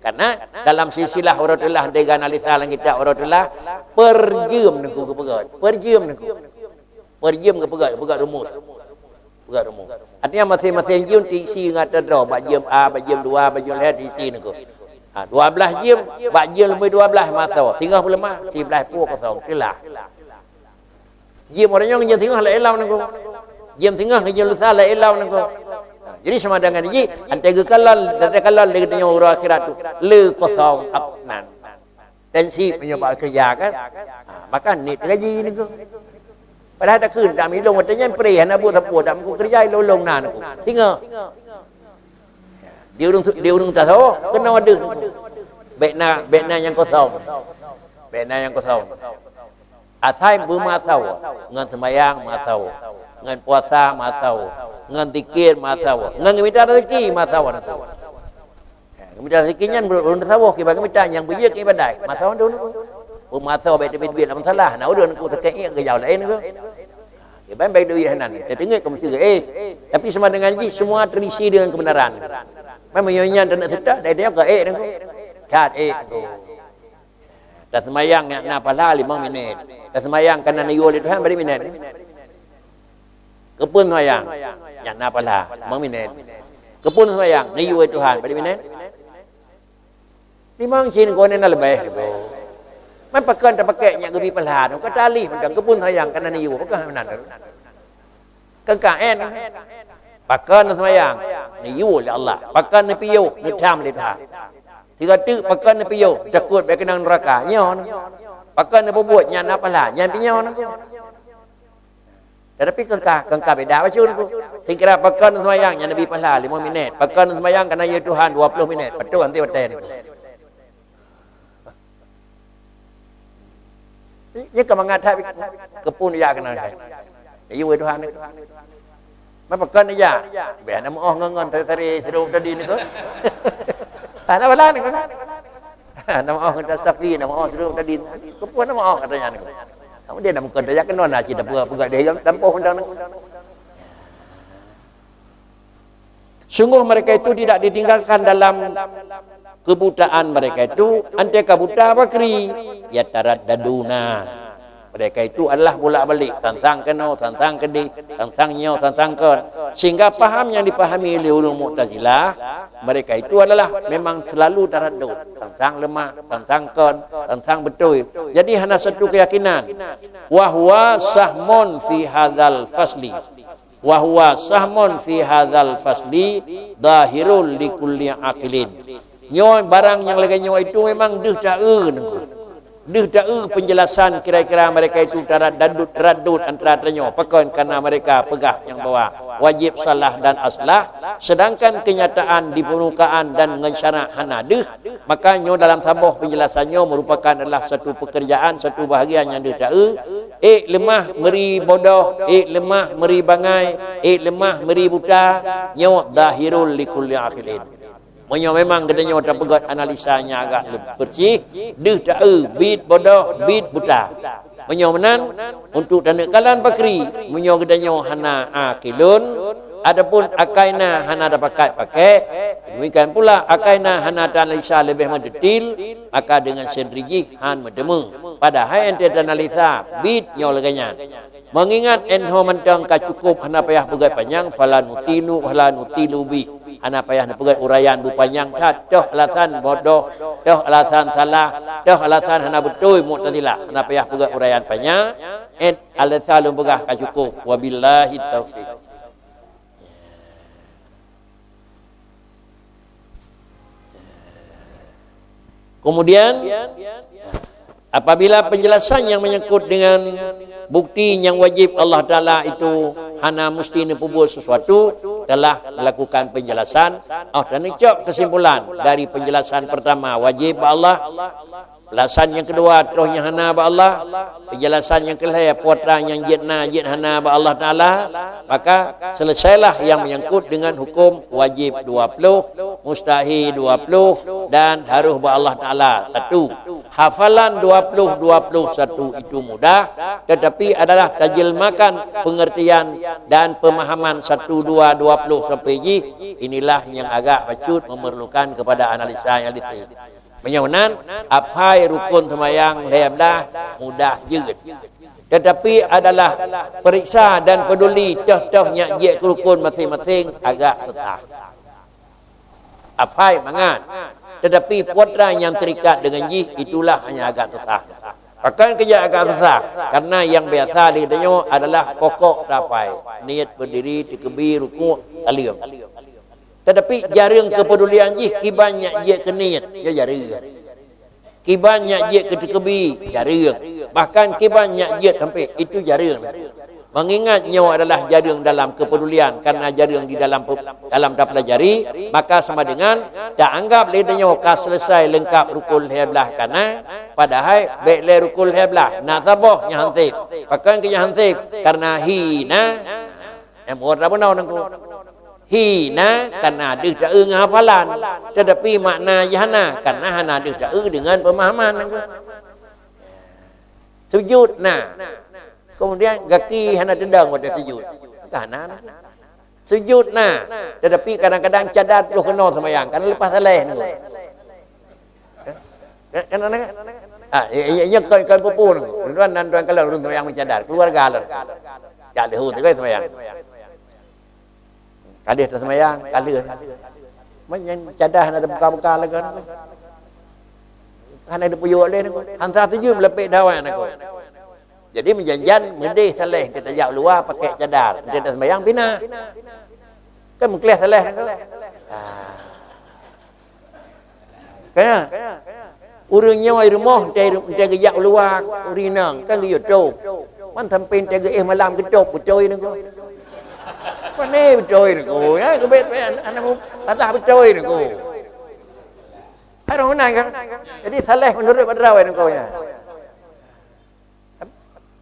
Karena dalam silsilah uroe teulah, deuh analisa lam kitab uroe teulah, per jeuem Teungku geupeugöt. Per jeuem Teungku. Per jeuem geupeugöt, geupeugöt rumus. Peugöt rumus. Artinya, masing-masing jeuem teisi ngon ata droe, bak jeuem A, bak jeuem dua, bak jeuem lhèe teisi Teungku. Ha, dua blaih jeuem, bak jeuem leubeh dua blaih masa, singoh peuleumah, siblaih pue kosong, teulah. Jeuem uroe nyoe ngon jeuem singoh laén lom Teungku. Jeuem singoh ngon jeuem lusa laén lom Teungku. Ha, jadi sama dengan jih, entée geukalon, entée kalon lé geutanyoe uroe akhirat tu, le kosong ap nan. Tensi meunyoe bak keureuja kan. Ha, maka niet gaji Teungku. Padahai takheun dak milông watée nyan preh hana buet sapeue, dak meukeureuja ilông-ilông na Teungku. Singoh. Di ureueng, di ureueng tasawuf keunoe deuh Teungku. Bèk na, bèk na nyang kosong. Bèk na nyang kosong. Asai beumasa, ngon seumayang masa, ngon puasa masa, ngon zikir masa, ngon geumita rezeki masa Teungku. Ha, geumita rezeki nyan ureueng tasawuf kiban geumita nyang beujeuet keu ibadat. Masa mandum Teungku. Peumasa bèk teubiet-biet lam salah. Na ureueng Teungku sakét ié geujaweueb laén Teungku. Kiban bèk duek nan. Teuteungeut keu meusyeuh ék. Tapi sama dengan jih semua terisi dengan kebenaran. Memang nyoe nyan teuneuk seutôt, dari dia ka ék Teungku. That ék Teungku. Taseumayang nyang na pahala limong minét. Taseumayang kana neuyue lé Tuhan bari minét. Keupeue seumayang nyang na pahala limong minét. Keupeue seumayang neuyue Tuhan bari minét. Limong cit keunan na leubeh Teungku. Man pakon tapakèk nyang geubi pahala tu? Ka talih mantong keupeue seumayang kana neuyue, pakon meunan tu? Keu kaén. Pakon seumayang? Neuyue lé Allah. Pakon neupiôh? Neutham lé Tuhan. Sigoe teuk pakon neupiôh? Takot bèk keunong neuraka. Nyoe. Pakon neupeubuet nyang na pahala? Nyan pih nyoe Teungku. Tetapi keungka, keungka beda bacut Teungku. Sikira pakon seumayang nyang neubi pahala limong minét. Pakon seumayang kana yue Tuhan dua ploh minét. Beutôi hanté watèe Teungku. Nyan ka mangat that keupeue jak keunan. Yue Tuhan Teungku. Meupeukon jak. Bèk na meu'oh ngon-ngon tari-tari sidroe tadi Teungku. Hana pahala Teungku. Hana meu'oh ngon tastafi, hana meu'oh sidroe tadi. Keupeue hana meu'oh kata nyan Teungku. Kamu dia na meukeureuja keunoe na cit peugah deh lam lampôh undang Teungku. Sungguh mereka itu tidak ditinggalkan dalam kebutaan mereka itu, antéka buta pakri, yataraddaduna. Mereka itu adalah bolak-balik, sang-sang keunoe, sang-sang keudeh, sang-sang nyoe, sang-sang kon. Sehingga paham yang dipahami oleh ulama Mu'tazilah, mereka itu adalah memang selalu taraddud, sang-sang leumah, sang-sang kon, sang-sang beutôi. Jadi hana satu keyakinan. Wa huwa sahmun fi hadzal fasli. Wa huwa sahmun fi hadzal fasli dhahirul li kulli aqilin. Nyoe barang nyang lagèe nyoe itu memang deuh taeu Teungku. Deuh taeu penjelasan kira-kira mereka itu taradadut-radut antara tanyoe, pakon karena mereka peugah nyang bahwa wajib salah dan aslah, sedangkan kenyataan di permukaan dan ngon syarak hana deuh, maka nyoe dalam saboh penjelasan nyoe merupakan adalah satu pekerjaan, satu bahagian nyang deuh taeu, ék leumah meuri bodoh, ék leumah meuri bangai, ék leumah meuri buta, nyoe zahirul likulli aqilin. Meunyoe memang geutanyoe tapeugét analisa nyang agak leb-, bersih, deuh taeu, bit bodoh, bit buta. Meunyoe meunan, untuk taneuk kalon pakri, meunyoe geutanyoe hana akilun, ataupun akaina hana tapakat pakék, demikian pula akaina hana taanalisa leubeh meudetil, maka deungon sendiri jih han meuteumé. Padahai enteuk taanalisa, bit nyoe lagée nyan. Meungingat enho mantong ka cukup hana payah peugét panyang, fala nutilu, fala nutilu bih. Hana payah neupeugét uraian beupanyang that, toh alasan bodoh, toh alasan salah, toh alasan hana beutôi Mu'tazilah. Hana payah peugét uraian panyang, et alasan lôn peugah ka cukup. Wabillahi taufiq. Kemudian, apabila penjelasan yang menyangkut dengan bukti yang wajib Allah Ta'ala itu hana mesti neupeubuet sesuatu, telah melakukan penjelasan, oh, dan icok kesimpulan dari penjelasan pertama wajib bak Allah, penjelasan yang kedua troh nyang hana bak Allah, penjelasan yang kelhée putra nyang jeuet na jeuet hana bak Allah Ta'ala, maka selesailah yang menyangkut dengan hukum wajib dua puluh, mustahil dua puluh, dan harus bak Allah Ta'ala satu. Hafalan dua puluh, dua puluh satu itu mudah, tetapi adalah tajelmakan pengertian dan pemahaman satu, dua, dua puluh sampai jih, inilah yang agak bacut memerlukan kepada analisa yang detail. Meunyoe nan, aphai rukun seumayang lhée blaih mudah jeuet. Tetapi adalah periksa dan peduli toh-toh nyak jeuet keu rukun masing-masing agak susah. Aphai mangat. Tetapi putra nyang terikat dengan jih itulah hanya agak susah. Pakon keujak agak susah? Karena yang biasa di tanyoe adalah pokok taphai. Niet, berdiri, teukeubie, rukuk, saleuem. Tetapi jareueng kepedulian jih kiban nyak jeuet keu niet, ya jareueng. Kiban nyak jeuet keu teukeubie, jareueng. Bahkan kiban nyak jeuet sampé, itu jareueng. Mengingat nyoe adalah jareueng dalam kepedulian, karena jareueng di dalam pe-, dalam tapelajari, maka sama dengan taanggap lé tanyoe ka selesai leungkap rukun lhée blaih ka na, padahai bék lé rukun lhée blaih, na saboh nyang hanseb. Pakon keu nyang hanseb? Karena hina. Nyang buet bunoe nangku. Hina karena deuh taeu ngon hafalan, tetapi makna jih hana karena hana deuh taeu dengan pemahaman nangku. Sujud na. Kemudian gaki hana teudong watée sujud. Ka hana nangku. Sujud na, tetapi kadang-kadang cadar troh keunoe seumayang, karena leupah saleh nangku. Kan, kan, kan? Ah, iya, iya, iya, kon, kon peue-peue. Tuan dan tuan kalau ureueng yang mencadar, keluarga lah. Jak leuhu tu kan semayang. Kadeh tu semayang, kaleuh. Meunyan cadar hana ada buka-buka lagi kan. Hana ada puyuh leh ni. Hantar tuju melepek dawan aku. Jadi meujanjan meudeh saleh kita jak luar pakai cadar. Kita dah semayang pinah. Kan meukleh saleh ni. Ah. Kaya ureueng nyoe i rumoh, entah, entah geujak u luwa, ureueng inong, kan geuyue tôb. Man sampai entah geuéh malam geutôb, beutôi nangku. Pane beutôi nangku, ya, geubet, aneuk mu-, patah beutôi nangku. Harôh meunan kan? Jadi saleh meunurot bak droe nangku nyan.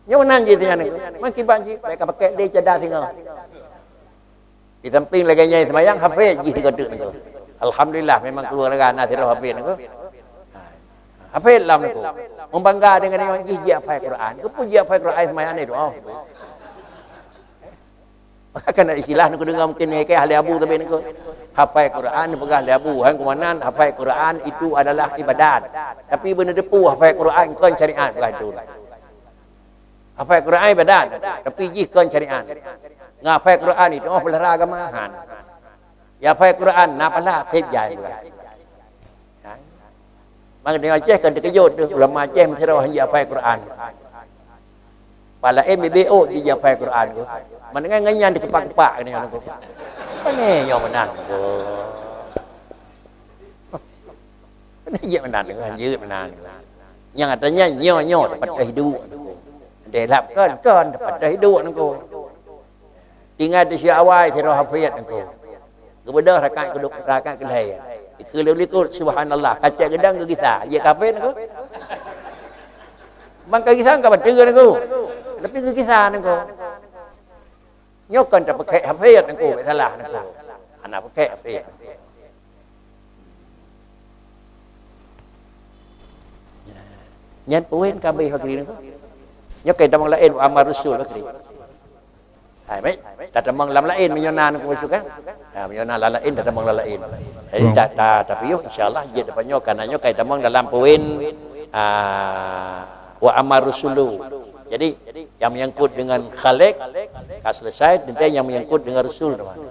Nyoe meunan jih nyan nangku. Man kiban jih, baik ka pakai deh cadar singoh. Di samping lagée nyan seumayang, hafid jih sigoe teuk nangku. Alhamdulillah, memang keluarga na sidroe hafid nangku. Ha, hafid lam nangku. Membangga dengan nyoe jih, jih hafai Quran. Keupeue jih hafai Quran seumayang ni doa? Maka kana istilah nangku deungoe mungkin nyan keu ahli abu tapi nangku. Hafai Quran peugah lé abu, han keumanan hafai Quran itu adalah ibadat. Tapi beuneuteupeu hafai Quran kon syariat peugah itu. Hafai Quran ibadat, tapi jih kon syariat. Ngon hafai Quran itu oh peulara agama, han. Ya hafai Quran na pahala seb jai bukan. Ha? Maka di Aceh kan terkejut tu, ulama Aceh meusidroe han jih hafai Quran. Pala M B B O jih hafai Quran tu. Mana ngan nyan dikepak-kepak ni aku. Mana nyoe meunan tu? Mana jih meunan tu, han jih meunan tu. Nyang artinya nyoe-nyoe teupatah hidup Teungku. Deh lap kon, kon teupatah hidup Teungku. Tinggai di si awai sidroe hafid Teungku. Geubeudôh rakaat keudua, rakaat keulhèe. Dikheun lé likot, subhanallah, kacek geudang geugisa. Jeuet kafé Teungku. Ban ka gisa ka bateue Teungku. Tapi geugisa Teungku. Nyoe kon tapeukek hafid Teungku, bèk salah Teungku. Hana peukek hafid. Nyan poin ka abéh Fakri Teungku. Nyoe ka tamong laén, wa amar rusul Fakri. Hai, baik. Tatamong lam laén meunyoe na Teungku pasukan. Ha, meunyoe na lam laén, tatamong lam laén. Jadi, Hmm. ta, ta, tapiôh, insya Allah, jeuet depan nyoe, karena nyoe ka tamong dalam poin, ah, wa amar rusulu. Jadi, yang menyangkut dengan Khalik, ka selesai, teuntang yang menyangkut dengan Rasul, teman.